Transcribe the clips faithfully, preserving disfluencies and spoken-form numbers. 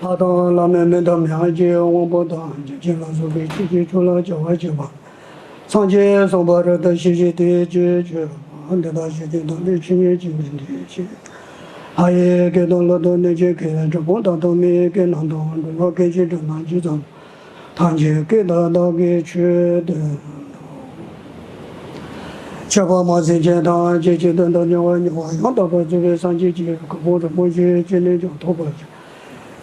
ལྷ་དང་བླ་མའི་མིང་དང་མིང་གི་དབང་པོ་དང་། བྱིན་གྱིས་བརླབ་གསུམ་གྱི་ཆུ་སྐྱེས་ཆུ་ལ་སྦྱར་བར་བྱེད་པ། སངས་རྒྱས་བསམ་པ་རབ་ཏུ་ཞི་ཞིང་དུལ་གྱིས་སྤྱོད་པ། འདི་དག་ཞིང་གི་དོན་དུ་ཆོས་ཉན་བྱེད་པའི་འདུ་ཤེས། ལྷ་ཡི་སྐད་དང་ཀླུ་དང་གནོད་སྦྱིན་སྐད། གྲུལ་བུམ་དག་དང་མི་ཡི་སྐད་རྣམས་དང་། འགྲོ་བ་ཀུན་གྱི་སྒྲ་རྣམས་ཇི་ཙམ། ཐམས་ཅད་སྐད་དག་བདག་གིས་ཆོས་བསྟན་ཏོ། མཆོད་པ་སྨྲ་སེམས་ཅན་ཐམས་ཅད་ཀྱི་དོན་དུ་མྱུར་བ་མྱུར་བ་ཡང་དག་པར་རྫོགས་པའི་སངས་རྒྱས་ཀྱི་གོ་འཕང་རིན་པོ་ཆེ་ཅི་ནས་ཀྱང་ཐོབ་པར་བྱ།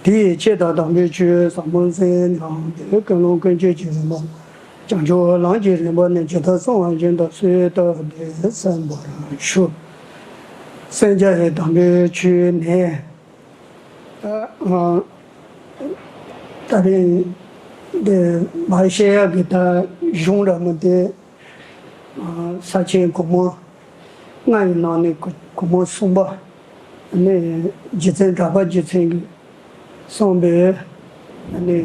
དེའི་ཆེད་དུ་དམ་པའི་ཆོས་ཟབ་མོ་གསན་སྙམ་སྟེ། ཀུན་སློང་ཀུན་སྤྱོད་ཀྱི་རིམ་པ། བྱང་ཆུབ་ལམ་གྱི་རིམ་པ་ནི་ཇི་ལྟར་གསུངས་པ་བཞིན་དུ་གསོལ་བཏབ་སྟེ་གསན་པར་ཞུ། གསན་བྱ་ཡི་དམ་པའི་ཆོས་ནི། ད་ཨ་ད་རིང་འདི་མར་བཤད་ཡག་གི་ད་གཞུང་འདྲ་མོ་དེ། ཨ་ས་བཅད་སྒོ་མོ་ལྔ་ཡི་ནང་ནས་སྒོ་སྒོ་མོ་གསུམ་པ་ནི་རྗེ་བཙུན་གྲགས་པ་རྗེ་བཙུན་གྱིས་གསུངས་པའི་ནི་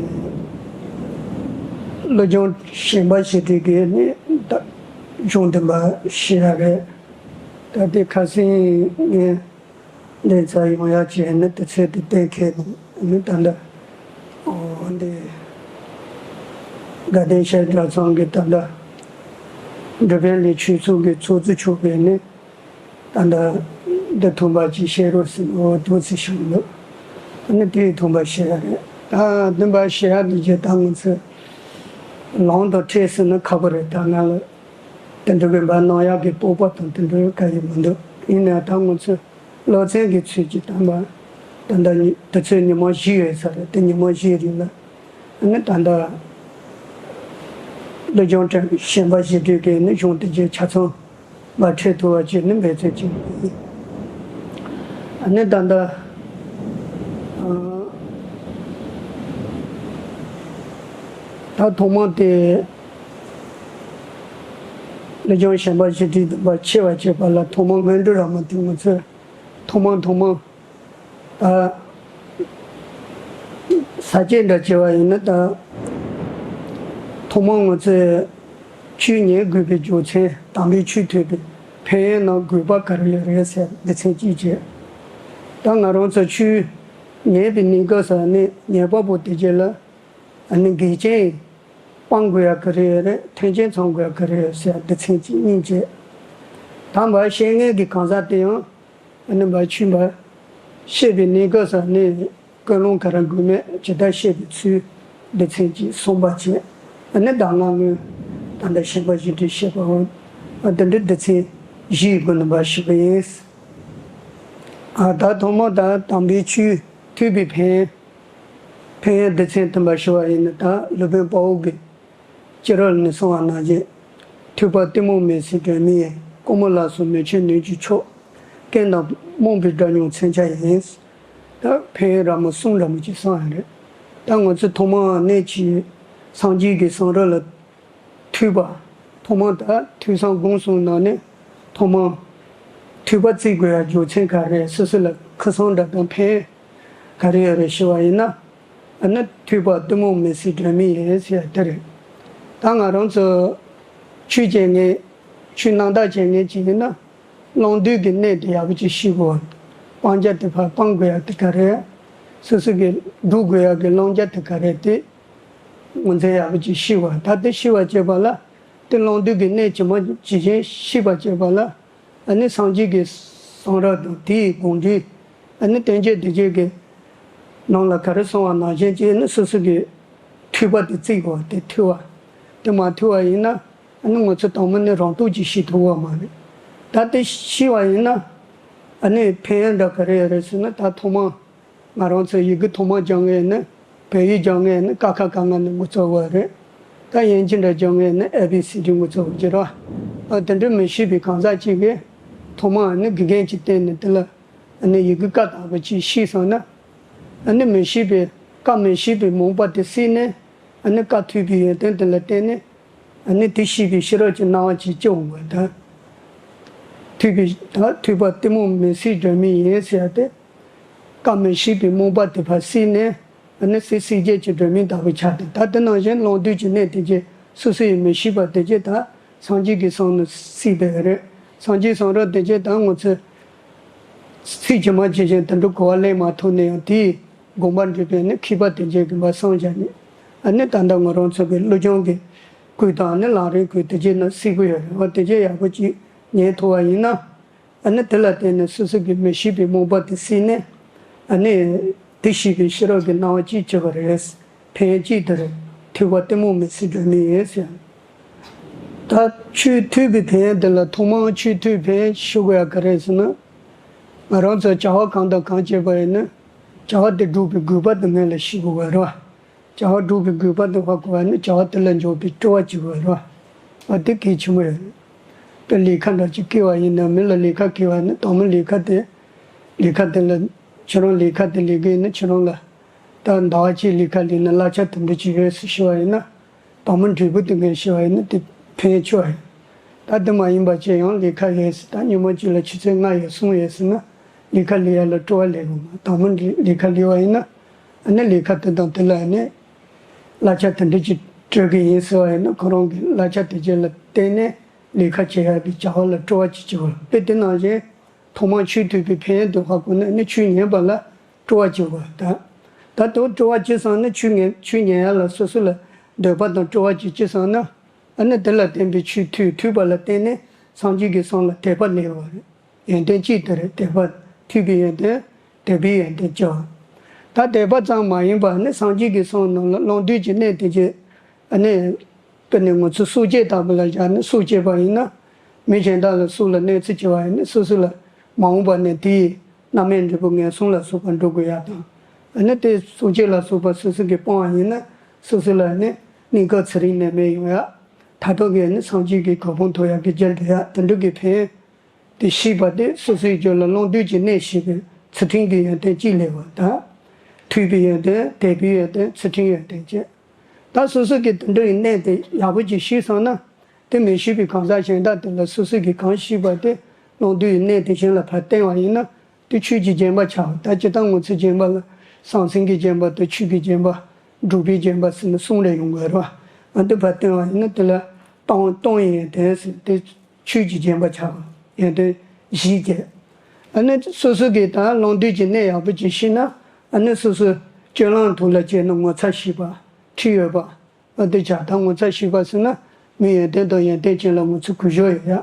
ཀླུ་ལྗོངས་ཞེན་པ་ཞི་དུལ་གྱི་ནི་ད་གཞུང་འདོན་པ་ཞེས་ཡ་རེད། ད་དེ་ཁ་སང་ངས་འདི་ཚོ་ཡོང་ཡག་བྱས་ནས་དུས་ཚོད་དེ་གཏན་འཁེལ་ནས་ནི་ད་ལྟ་འོ་འདི་དགའ་ལྡན་ཤེས་རབ་གྲྭ་ཚང་གི་ད་ལྟ་འགྲུལ་པའི་ལས་ཆོས་ཚོགས་ཀྱི་ཚོགས་གཙོ་མཆོག་གིས་ནི་ད་ལྟ་འདི་ཐུགས་འབག་ཅིག་བཤད་རོགས་ཟེར་ནས་འོ་ཐུགས་རྗེ་ཆེ་ཞུ་གི་འདུག་ཨ་ནི་དེའི་ཐུགས་འབག་བཤད་ཡག་རེད། ད་འདི་འབག་བཤད་ཡག་འདི་རྗེས་ད་ང་ཚོས་ལམ་དང་འཕྲད་ཟེར་ན་ཁག་པོ་རེད། ད་ང་ལ་དེ་འདྲ་གི་འབག་གནང་ཡག་གི་སྤོབས་པ་དང་དེ་འདྲ་ག་ཡེ་མི་འདུག་ཡིན་ནའང་ད་ང་ཚོས་སློབ་ཚན་གྱི་ཚུལ་གྱིས་ད་འབག་ད་ལྟ་ཉི་དུས་ཚོད་ཉི་མ་བཞི་ཡོད་ས་རེད། དེ་ཉི་མ་བཞིའི་རིང་ལ་ཨ་ནི་ད་ལྟ་ཀླུ་ལྗོངས་ཞེན་པ་ཞི་དུལ་གྱི་ནི་གཞུང་དེ་རྗེས་ཆ་ཚང་མར་འཁྲིད་ཐུབ་པ་བྱས་ནི་འབད་བརྩོན་བྱེད་ཀྱི་ཡིན། ཨ་ནི་ད་ལྟ་ཨ་ད་ཐོག་མར་དེ་ཀླུ་ལྗོངས་ཞེན་པ་ཞི་དུལ་འདོན་པ་ཆེ་བ་བྱེད་པ་ལ་ཐོག་མར་སྔོན་འགྲོ་ར་མ་དེ་ང་ཚོས་ཐོག་མར་ཐོག་མར་ད་ས་བཅད་འདྲ་བྱས་པ་ཡིན་ན་ད་ཐོག་མར་ང་ཚོས་ཆོས་ཉན་དགོས་པའི་རྒྱུ་མཚན། དམ་པའི་ཆོས་ཐོས་པའི་ཕན་ཡོན་ནང་དགོས་པ་ག་རེ་ཡོད་རེད་ཟེར་སྡེ་ཚན་གཅིག་བྱས། ད་ང་རང་ཚོ་ཆོས་ཉན་པའི་གནས་སྐབས་སུ་ནི་ཉན་པ་པོ་དེ་རྗེས་ལ་ཨ་ནི་འགལ་རྐྱེན་སྤང་དགོས་ཡག་ག་རེ་ཡོད་རེད། མཐུན་རྐྱེན་ཚང་དགོས་ཡག་ག་རེ་ཡོད་ཟེར་སྡེ་ཚན་གཅིག་གཉིས་བྱས། ད་འབག་བཤད་མཁན་གྱི་གང་ཟག་དེ་ཡང་ཨ་ནི་འབག་ཆོས་འབག་བཤད་པའི་གནས་སྐབས་སུ་ནི་ཀུན་སློང་ག་རེ་དགོས་མེད་ཇི་ལྟར་བཤད་པའི་ཚུལ་སྡེ་ཚན་གཅིག་གསུམ་པ་བྱས། ཨ་ནི་ད་སྔ་སྔོན་ད་ལྟ་ཞེན་པ་ཞི་དུལ་བཤད་པའོ། ཨ་འདི་འདྲའི་སྡེ་ཚན་བཞིའི་སྒོ་ནས་འབག་ཞུས་པ་ཡིན། ཨ་ད་ཐོག་མར་ད་དམ་པའི་ཆོས་ཐོས་པའི་ཕན་ཕན་ཡོན་སྡེ་ཚན་བདུན་པ་ཞུ་བ་ཡིན་ན། ད་སློབ་དཔོན་དཔའ་བོ་གིས་སྤྱི་རོལ་ནས་གསུངས་པ་ནང་བཞིན། ཐོས་པ་གཏི་མུག་མེད་སའི་སྒྲོན་མེ་ཡིན། རྐུན་མ་ལ་སོགས་མི་ཆོས་གནོད་བྱེད་ཕྱོགས། རྐྱེན་དང་རྨོངས་པའི་དགྲ་སྙོམས་མཚོན་ཆ་ཡིན། ད་ཕན་ཡོན་ར་མོ་གསུམ་འདྲ་མོ་ཅིག་གསུངས་ཡོད་རེད། ད་ང་ཚོས་ཐོག་མར་གནས་ཀྱི་སངས་རྒྱས་ཀྱི་གསུང་རབ་ལ་ཐོས་པ། ཐོག་མར་ད་ཐོས་བསམ་སྒོམ་གསུམ་ནང་ནས་ཐོག་མར་ཐོས་པ་བརྩི་དགོས་ཡ་རྒྱུ་མཚན་ག་རེ། སོ་སོ་ལ་ཁེ་བཟང་འདྲ་དང་ཕན་ག་རེ་ཡོད་རེད་ཞུ་བ་ཡིན་ན། ཨ་ནི་ཐོས་པ་གཏི་མུག་མེད་སའི་སྒྲོན་མེ་ཡིན་ཟེར་ཡ་དེ་རེད། ད་ང་རང་ཚོ་ཆོས་བྱེད་མཁན་ཆོས་རྣམ་དག་བྱེད་མཁན་ཅིག་ཡིན་ན། བླང་དོར་གྱི་གནས་དེ་ཡག་པོ་ཅིག་ཤེས་དགོས། སྤང་བྱ་དེ་ཕར་སྤང་དགོས་ཡ་དེ་ག་རེ། སོ་སོ་གི་སྒྲུབ་དགོས་ཡ་གི་བླང་བྱ་དེ་ག་རེ་དེ་ངོས་འཛིན་ཡག་པོ་ཅིག་ཤེས་དགོས། ད་དེ་ཤེས་པ་བྱེད་པ་ལ། དེ་བླང་དོར་གྱི་གནས་ཇི་མ་ཇི་བཞིན་ཤེས་པ་བྱེད་པ་ལ། ཨ་ནི་སངས་རྒྱས་ཀྱི་གསུང་རབ་དང་དེའི་དགོངས་འགྲེལ། ཨ་ནི་བསྟན་བཅོས་སྡེ་བརྒྱད་ཀྱི་ནང་ལ་ག་རེ་གསུངས་པ་ནང་བཞིན་བྱས་ནས་སོ་སོ་གི་ཐོས་པ་དེ་བརྩི་དགོས། དེ་ཐོས་པ་དེ་མ་ཐོས་པ་ཡིན་ན། ཨ་ནི་ང་ཚོ་དང་པོ་ནས་རང་སྟོབས་ཀྱིས་ཤེས་ཐུབ་པ་མ་རེད། ད་དེ་ཤེས་པ་ཡིན་ན་ཨ་ནི་ཕན་ཡོན་འདྲ་ག་རེ་ཡོད་རེད་ཟེར་ན། ད་ཐོག་མར་ང་རང་ཚོ་ཡི་གེ་ཐོག་མར་སྦྱང་མཁན་ནི་བོད་ཡིག་སྦྱང་མཁན་ནི་ཀ་ཁ་ག་ང་ནས་འགོ་བཙུགས་པ་རེད། ད་དབྱིན་ཇི་འདྲ་སྦྱང་མཁན་ནི་ཨེ་བི་སི་ཌི་འགོ་བཙུགས་པ་བྱེད་རོགས། ཨ་དེ་འདྲ་མི་ཤེས་པའི་གང་ཟག་ཅིག་གིས་ཐོག་མར་ནི་དགེ་རྒན་གྱིས་བསྟན་ནས་དེ་ལ་ཨ་ནི་ཡི་གེ་ཀ་དག་པ་ཅིག་ཤེས་སོང་ན། ཨ་ནི་མི་ཤེས་པའི་ཀ་མི་ཤེས་པའི་རྨོངས་པ་དེ་སེལ་ནས། ཨ་ནི་ཀ་ཐོས་པའི་ཡོན་ཏན་དེ་ལ་བརྟེན་ནས། ཨ་ནི་དེ་ཤེས་པའི་ཤེས་རབ་ཀྱི་སྣང་བ་ཅིག་སྐྱེ་འོང་བ་དང་། ཐོས་པའི་ད་ཐོས་པ་གཏི་མུག་མེད་སའི་སྒྲོན་མེ་ཡིན་ཟེར་ཡ་དེ། ཀ་མི་ཤེས་པའི་རྨོངས་པ་དེ་ཕར་སེལ་ནས། ཨ་ནི་སེལ་སེལ་བྱེད་ཀྱི་སྒྲོན་མེ་ལྟ་བུ་ཆགས་ཏེ། ད་དེ་ནང་བཞིན་བླང་དོར་གྱི་གནས་དེ་རྗེས་སོ་སོ་ཡིས་མི་ཤེས་པ་དེ་རྗེས་ད་སངས་རྒྱས་ཀྱི་གསུང་ནས་སེལ་བསྡད་ཡོད་རེད། སངས་རྒྱས་གསུང་རབ་དེ་རྗེས་ད་ང་ཚོས་ཚིག་ཇི་མ་ཇི་བཞིན་དེ་འདྲ་གོ་བ་ལེན་མ་ཐུབ་ན་ཡང་དེའི་ དགོངས་པ་འགྲུབ་པའི་ནི་མཁས་པ་དེ་འདྲའི་གི་མ་སངས་རྒྱ་ནི། ཨ་ནི་ད་ལྟ་ང་རང་ཚོ་གི་སློབ་སྦྱོང་གི་སྐོར་དང་ནི་ལམ་རིམ་སྐོར་དེ་འདྲའི་ནི་གསལ་པོ་ཡོད་རེད་བ། དེ་འདྲའི་ཡག་པོ་ཅིག་ཉན་ཐུབ་པ་ཡིན་ན། ཨ་ནི་དེ་ལ་བརྟེན་ནས་སོ་སོ་གི་མི་ཤེས་པའི་རྨོངས་པ་དེ་སེལ་ནས། ཨ་ནི་དེ་ཤེས་པའི་ཤེས་རབ་ཀྱི་སྣང་བ་ཅིག་སྐྱེ་བ་རེད། ཕན་ཡོན་ཅིག་དེ་རེད། ཐོས་པ་གཏི་མུག་མེད་ཟེར་འགྲོ་མི་ཡིན་ཟེར། ད་ཆོས་ཐོས་པའི་ཕན་ཡོན་དེ་ལ་ཐོག་མར་ཆོས་ཐོས་ཕན་ཡོན་ཤེས་དགོས་ཡ་ག་རེ་ཟེར་ན། ང་རང་ཚོ་བྱ་བ་གང་དང་གང་བྱེད་པ་ཡིན་ན། བྱ་བ་དེ་སྒྲུབ་པའི་དགོས་པ་དེ་སྔོན་ལ་ཤེས་དགོས་པ་རེད་བ། བྱ་བ་སྒྲུབ་པའི་དགོས་པ་དེ་ཧ་གོ་བ་ནི་བྱ་བ་དེ་ལ་འཇོག་པའི་སྤྲོ་བ་སྐྱེ་དགོས་པ་རེད་བ། ཨ་དེ་གལ་ཆེན་པོ་རེད། དཔེ་ལས་ཁ་འདྲ་ཅིག་བཀལ་བ་ཡིན་ན། མི་ལ་ལས་ཁ་བཀལ་བ་ནི་དང་པོ་ལས་ཁ་དེ། ལས་ཁ་དེ་ལ། ཁྱེད་རང་ལས་ཁ་དེ་ལས་ཀ་ཡིན་ན་ཁྱེད་རང་ལ། ད་ཟླ་བ་གཅིག་ལས་ཁ་ལས་ན་གླ་ཆ་དེ་འདྲ་ཅིག་ཡོད་ཟེར་ཞུ་བ་ཡིན་ན། དང་པོ་འབྲས་བུ་དེ་ངས་ཞུ་བ་ཡིན་ན་དེ་ཕན་ཆོག་ཡིན། ད་དེ་མ་ཡིན་པ་ཅིག་ཡང་ལས་ཁ་ཡོད་ཟེར། ད་ཉི་མ་གཅིག་ལ་ཆུ་ཚོད་ལྔ་ཡོད་གསུམ་ཡོད་ཟེར་ན། ལས་ཁ་ལས་ཡ་ལ་སྤྲོ་བ་སླེབས་ཡོང་མ། དང་པོ་འདི་ལས་ཁ་ལས་པ་ཡིན་ན། ཨ་ནི་ལས་ཁ་དེ་དང་དེ་ལ་ཨ་ནི་གླ་ཆ་དེ་འདྲ་ཅིག་སྤྲོད་གི་ཡིན་ཟེར་བ་ཡིན་ན། ཁོ་རང་གི་གླ་ཆ་དེ་ཅིག་ལ་བརྟེན་ནས་ལས་ཁ་བྱེད་ཡ་གི་བྱ་བ་ལ་སྤྲོ་བ་ཅིག་སྐྱེ་བ། དཔེ་དེ་ནང་བཞིན། ཐོག་མར་ཆོས་ཐོས་པའི་ཕན་ཡོན་དེ་ཧ་གོ་ནས་ནི་ཆོས་ཉན་པ་ལ་སྤྲོ་བ་སྐྱེ་བ་དང་། ད་དུང་སྤྲོ་བ་སྐྱེས་སོང་ན་ཆོས་ཉན་ཆོས་ཉན་ཡ་ལ་སོ་སོ་ལ་འདོད་པ་དང་སྤྲོ་བ་ཅིག་སྐྱེས་སོང་ན། ཨ་ནི་དེ་ལ་བརྟེན་པའི་ཆོས་ཐོས། ཐོས་པ་ལ་བརྟེན་ནས་སངས་རྒྱས་ཀྱི་གསུང་ལ་དད་པ་སླེབས་པ་རེད། ཡོན་ཏན་གཅིག་དེ་རེད། དད་པ། ཐོས་པའི་ཡོན་ཏན། དད་པའི་ཡོན་ཏན་སྐྱེ་བ། ད་དད་པ་ཙམ་མ་ཡིན་པར་ནི་སངས་རྒྱས་ཀྱི་གསུང་ནང་ལ་ལོངས་སྤྱོད་ཀྱི་གནས་དེ་ཅིག་ཨ་ནི། དཔེར་ན་ང་ཚོ་སྲོག་བཅད་ལྟ་བུ་ལ་བཞག་ནས་སྲོག་བཅད་པ་ཡིན་ན། མི་གཞན་དག་ལ་སྲོག་ལ་གནོད་འཚེ་བྱས་པ་ཡིན་ན་སོ་སོ་ལ་མ་འོངས་པ་ནས་དེའི་རྣམ་སྨིན་འབྲས་བུ་ངན་སོང་ལ་སོགས་པ་འགྲོ་དགོས་ཡ་དང་། ཨ་ནི་དེ་སྲོག་གཅོད་ལ་སོགས་པ་སོ་སོ་གིས་སྤོང་བ་ཡིན་ན་སོ་སོ་ལ་ནི་གནས་སྐབས་ཚེ་རིང་ནད་མེད་ཡོང་ཡ། མཐར་ཐུག་གི་ནི་སངས་རྒྱས་ཀྱི་གོ་འཕང་ཐོབ་ཡ་གི་རྒྱུ་འདྲ་ཡ་དེ་འདྲ་གི་ཕན་ཡོན་དེ་ཤེས་པ་དེ་སོ་སོའི་རྒྱུད་ལ་ལོངས་སྤྱོད་ཀྱི་གནས་ཤེས་པའི་ཚུལ་ཁྲིམས་ཀྱི་ཡོན་ཏན་གཅིག་སླེབས་པ་དང་། ཐོས་པའི་ཡོན་ཏན། དད་པའི་ཡོན་ཏན། ཚུལ་ཁྲིམས་ཡོན་ཏན་བཅས། ད་སོ་སོ་གིས་དེ་འདྲ་ཡི་གནས་དེ་ཡག་པོ་ཅིག་ཤེས་སོང་ན། དེ་མི་ཤེས་པའི་གང་ཟག་གཞན་དག་དེ་ལ་སོ་སོ་གིས་གང་ཤེས་པ་དེ་ལོངས་སྤྱོད་ཡི་གནས་དེ་གཞན་ལ་ཕར་བསྟན་པ་ཡིན་ན། དེ་ཆོས་ཀྱི་རྗེན་པ་ཆགས། ད་སྤྱིར་བཏང་ང་ཚོའི་རྗེན་པ་ལ་ཟང་ཟིང་གི་རྗེན་པ་དང་ཆོས་ཀྱི་རྗེན་པ། སྒྲུབ་པའི་རྗེན་པ་ཟེར་ནས་གསུམ་རེ་ཡོང་གི་རེད་བ། ཨ་དེ་ཕར་བསྟན་པ་ཡིན་ན་དེ་ལ་གཏོང་གཏོང་ཡི་ཡོན་ཏན་ཟེར་དེ། ཆོས་ཀྱི་རྗེན་པ་ཆགས་པ་ཡོན་ཏན་བཞི་བཅས། ཨ་ནི་སོ་སོ་གིས་ད་ལོངས་སྤྱོད་ཀྱི་གནས་ཡག་པོ་ཅིག་ཤེས་ན། ཨ་ནི་སོ་སོའི་སྤྱོད་ལམ་ཐོག་ལ་བྱས་ན་ངོ་ཚ་ཤེས་པ། ཁྲིད་ཡོད་པ། ཨ་དེ་ཆགས། ད་ངོ་ཚ་ཤེས་པ་ཟེར་ན་མི་ཡོན་ཏན་དང་ཡོན་ཏན་ཅན་ལ་ང་ཚོ་གུས་ཞབས་ཡོད་ཡ།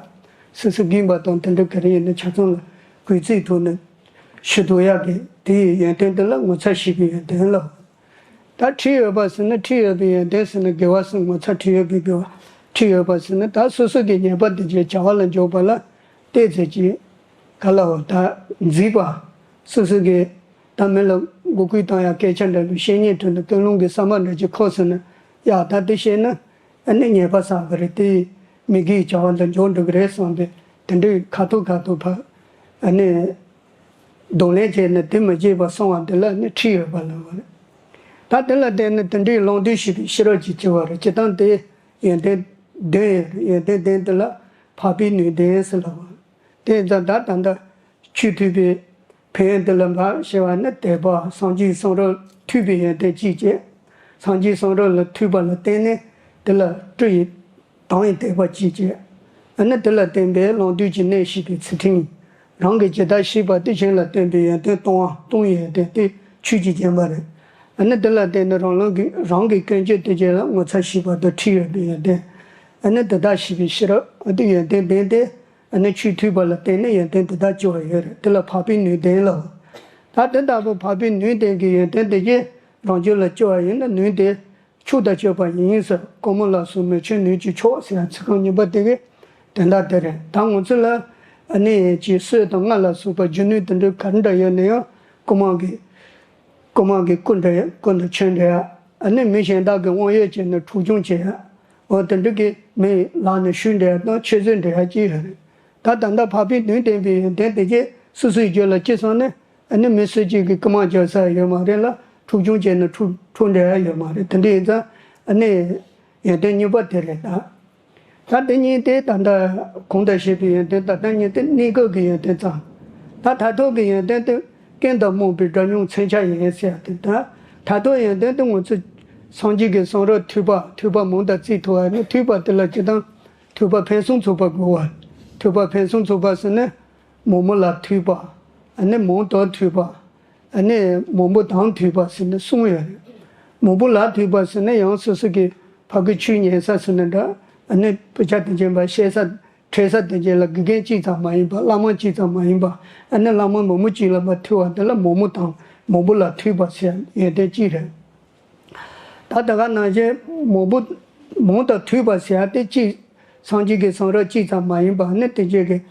སོ་སོ་རྒན་པ་དང་དེ་འདྲ་ག་རེ་ཡིན་ན་ཆ་ཚང་ལ་གུས་བརྩིའི་ཐོག་ནས་ཞུ་ཐུབ་ཡག་གི་དེའི་ཡོན་ཏན་དེ་ལ་ངོ་ཚ་ཤེས་པའི་ཡོན་ཏན་ལབ། ད་ཁྲིད་ཡོད་པ་ཟེར་ན་ཁྲིད་ཡོད་པའི་ཡོན་ཏན་ཟེར་ན་དགེ་བ་ཟེར། ངོ་ཚ་ཁྲིད་ཡོད་པའི་དགེ་བ། ཁྲིད་ཡོད་པ་ཟེར་ན་ད་སོ་སོ་གི་ཉེས་པ་དེ་ཚོ་བྱ་བ་ལ་འཇོག་པ་ལ་བལྟས་ཚེ་ཅིག་ག་ལ་འོ་ད་འཛིན་པ། སོ་སོ་གི་ད་མི་ལ་མགོ་སྐོར་བཏང་ཡ་སྐད་ཆ་འདྲ་ལུགས་བཤད་ཉེས་ཐོན་ན་ཀུན་སློང་གི་བསམ་པ་འདྲ་ཅིག་འཁོར་སོང་ན། ཡ་ད་དེ་བཤད་ན་ཨ་ནི་ཉེས་པ་བསགས་གི་རེད། དེ་མི་དགེའི་བྱ་བ་ལ་འཇོག་འགྲོ་གི་རེད་བསམ་པའི་དེ་འདྲའི་ཁ་ཐོག་ཁ་ཐོག་ཕར་ཨ་ནི། གདོང་ལེན་བྱས་ནས་དེ་མི་བྱེད་པར་སོང་བ་དེ་ལ་ནི་ཁྲིད་ཡོད་པ་ལབ་པ་རེད། ད་དེ་ལ་བརྟེན་ནས་དེ་འདྲའི་ལོངས་སྤྱོད་ཤེས་པའི་ཤེས་རབ་ཅིག་སྐྱེ་བ་རེད། སྤྱིར་བཏང་དེ་ཡོན་ཏན་ལྡན་ཡོད་རེད། ཡོན་ཏན་ལྡན་དེ་ལ་འཕགས་པའི་ནུས་ལྡན་ཟེར་ལབ་པ། དེ་ཙང་ད་ད་ལྟ་ཆོས་ཐོས་པའི་ཕན་ཡོན་དེ་ལ་འབབ་ཞེས་པ་ནི་དད་པ། སངས་རྒྱས་གསུང་རབ་ཐོས་པའི་ཡོན་ཏན་གཅིག་བྱས། སངས་རྒྱས་གསུང་རབ་ལ་ཐོས་པ་ལ་བརྟེན་ནས་དེ་ལ་སྤྲོ་ཡི། དང་ཡི་དད་པ་གཅིག་བྱས། ཨ་ནི་དེ་ལ་བརྟེན་པའི་ལོངས་སྤྱོད་ཀྱི་གནས་ཤེས་པའི་ཚུལ་ཁྲིམས། རང་གིས་ཇི་ལྟར་ཤེས་པ་དེ་གཞན་ལ་སྟོན་པའི་ཡོན་ཏན་གཏོང་བ། གཏོང་བའི་ཡོན་ཏན་དེ་ཆོས་ཀྱི་རྗེན་པ་རེད། ཨ་ནི་དེ་ལ་བརྟེན་ནས་རང་ལུགས་ཀྱི་རང་གི་ཀུན་སྤྱོད་དེ་གཞན་ལ་ངོ་ཚ་ཤེས་པ་དང་ཁྲིད་ཡོད་པའི་ཡོན་ཏན། ཨ་ནི་དེ་དག་ཤེས་པའི་ཤེས་རབ། ཨ་དེ་ཡོན་ཏན་ལྡན་ཏེ། ཨ་ནི་ཆོས་ཐོས་པ་ལ་བརྟེན་ནས་ཡོན་ཏན་དེ་དག་སྐྱེ་བ་ཡོད་རེད། དེ་ལ་འཕགས་པའི་ནུས་ལྡན་ལབ། ད་དེ་ལྟ་བུ་འཕགས་པའི་ནུས་ལྡན་གྱི་ཡོན་ཏན་དེ་གཞན་རང་རྒྱུད་ལ་སྐྱེ་བ་ཡིན་ན་ནུས་དེ། མཆོག་ཏུ་གཅེས་པ་ཡིན་ཟེར། ཀུ་མུད་ལ་སོགས་མི་མཆོག་ནུས་ཀྱི་མཆོག་ཟེར་ཡང་ཚིག་རྐང་གཉིས་པ་དེ་གི་དོན་དག་དེ་རེད། ད་ང་ཚོ་ལ་ཨ་ནི་ཅིག་གསོས་དང་རྔ་ལ་སོགས་པ་རྒྱུ་ནུས་དེ་འདྲ་ག་འདྲ་ཡོད་ན་ཡང་ཀུ་མུད་ཀྱི་ཀུ་མུད་ཀྱི་སྐུ་འདྲ་ཡ། སྐུ་འདྲ་ཆོས་འདྲ་ཡ། ཨ་ནི་མི་གཞན་དག་གི་དབང་ཡོད་བྱས་ནས་འཕྲོག་བཅོམ་བྱེད་ཡ། འོ་དེ་འདྲ་གི་མི་ལག་ནས་ཤུལ་འདྲ་ཡ་དང་ཆོས་རྫས་འདྲ་ཡ་ཅིག་ཡོད་རེད། ད་ད་ལྟ་འཕགས་པའི་ནུས་ལྡན་པའི་ཡོན་ཏན་དེ་གས་སོ་སོའི་རྒྱུད་ལ་སྐྱེས་སོང་ན། ཨ་ནི་མི་སུ་གཅིག་གིས་རྐུ་མ་རྒྱག་ས་ཡོད་མ་རེད་ལ། འཕྲོག་བཅོམ་བྱས་ནས་འཕྲོག་འཕྲོག་འགྲོ་ཡ་ཡོད་མ་རེད། དེ་འདྲ་ཡིན་ཙང་ཨ་ནི་ཡོན་ཏན་གཉིས་པ་དེ་རེད་ད། ད་དེ་གཉིས་དེ་ད་ལྟ་གོང་དུ་བཤད་པའི་ཡོན་ཏན་ད་ལྟ་གཉིས་དེ་གནས་སྐབས་ཀྱི་ཡོན་ཏན་ཙམ། ད་མཐར་ཐུག་གི་ཡོན་ཏན་དེ་རྐྱེན་དང་རྨོངས་པའི་དགྲ་སྙོམས་མཚོན་ཆ་ཡིན་ཟེར་ཡ་དེ། ད་མཐར་ཐུག་ཡོན་ཏན་དེ་ང་ཚོ་སངས་རྒྱས་ཀྱི་གསུང་རབ་ཐོས་པ། ཐོས་པ་མང་དུ་བརྩིས་ཐུབ་པ་ནི་ཐོས་པ་དེ་ལ་སྤྱིར་བཏང་ཐོས་པ་ཕུན་སུམ་ཚོགས་པ་དགོས་པ། ཐོས་པ་ཕུན་སུམ་ཚོགས་པ་ཟེར་ན། མང་མང་ལ་ཐོས་པ། ཨ་ནི་མང་དུ་ཐོས་པ། ཨ་ནི་མང་པོ་དང་མཐུན་པ་ཟེར་ནས་གསུངས་ཡོད་རེད། མང་པོ་ལ་མཐུན་པ་ཟེར་ནས་ཡང་སོ་སོ་གི་ཕ་གི་ཆོས་ཉན་ས་ཟེར་ན་འདྲ། ཨ་ནི་དཔེ་ཆ་དེ་ཅན་པ་བཤད་ས་འཕྲད་ས་དེ་ཅན་ལ་དགེ་རྒན་གཅིག་ཙམ་མ་ཡིན་པ། བླ་མ་གཅིག་ཙམ་མ་ཡིན་པ། ཨ་ནི་བླ་མ་མང་པོ་གཅིག་ལ་མ་མཐུན་པ་དེ་ལ་མང་པོ་དང་མང་པོ་ལ་མཐུན་པ་ཟེར་ཡོན་ཏན་གཅིག་རེད། ད་ད་ག་ནང་བཞིན་མང་པོ་མང་དང་མཐུན་པ་ཟེར་ཡ་དེ་གཅིག་སངས་རྒྱས་ཀྱི་གསུང་རབ་གཅིག་ཙམ་མ་ཡིན་པ། ཨ་ནི་དེ་ཅན་གྱི་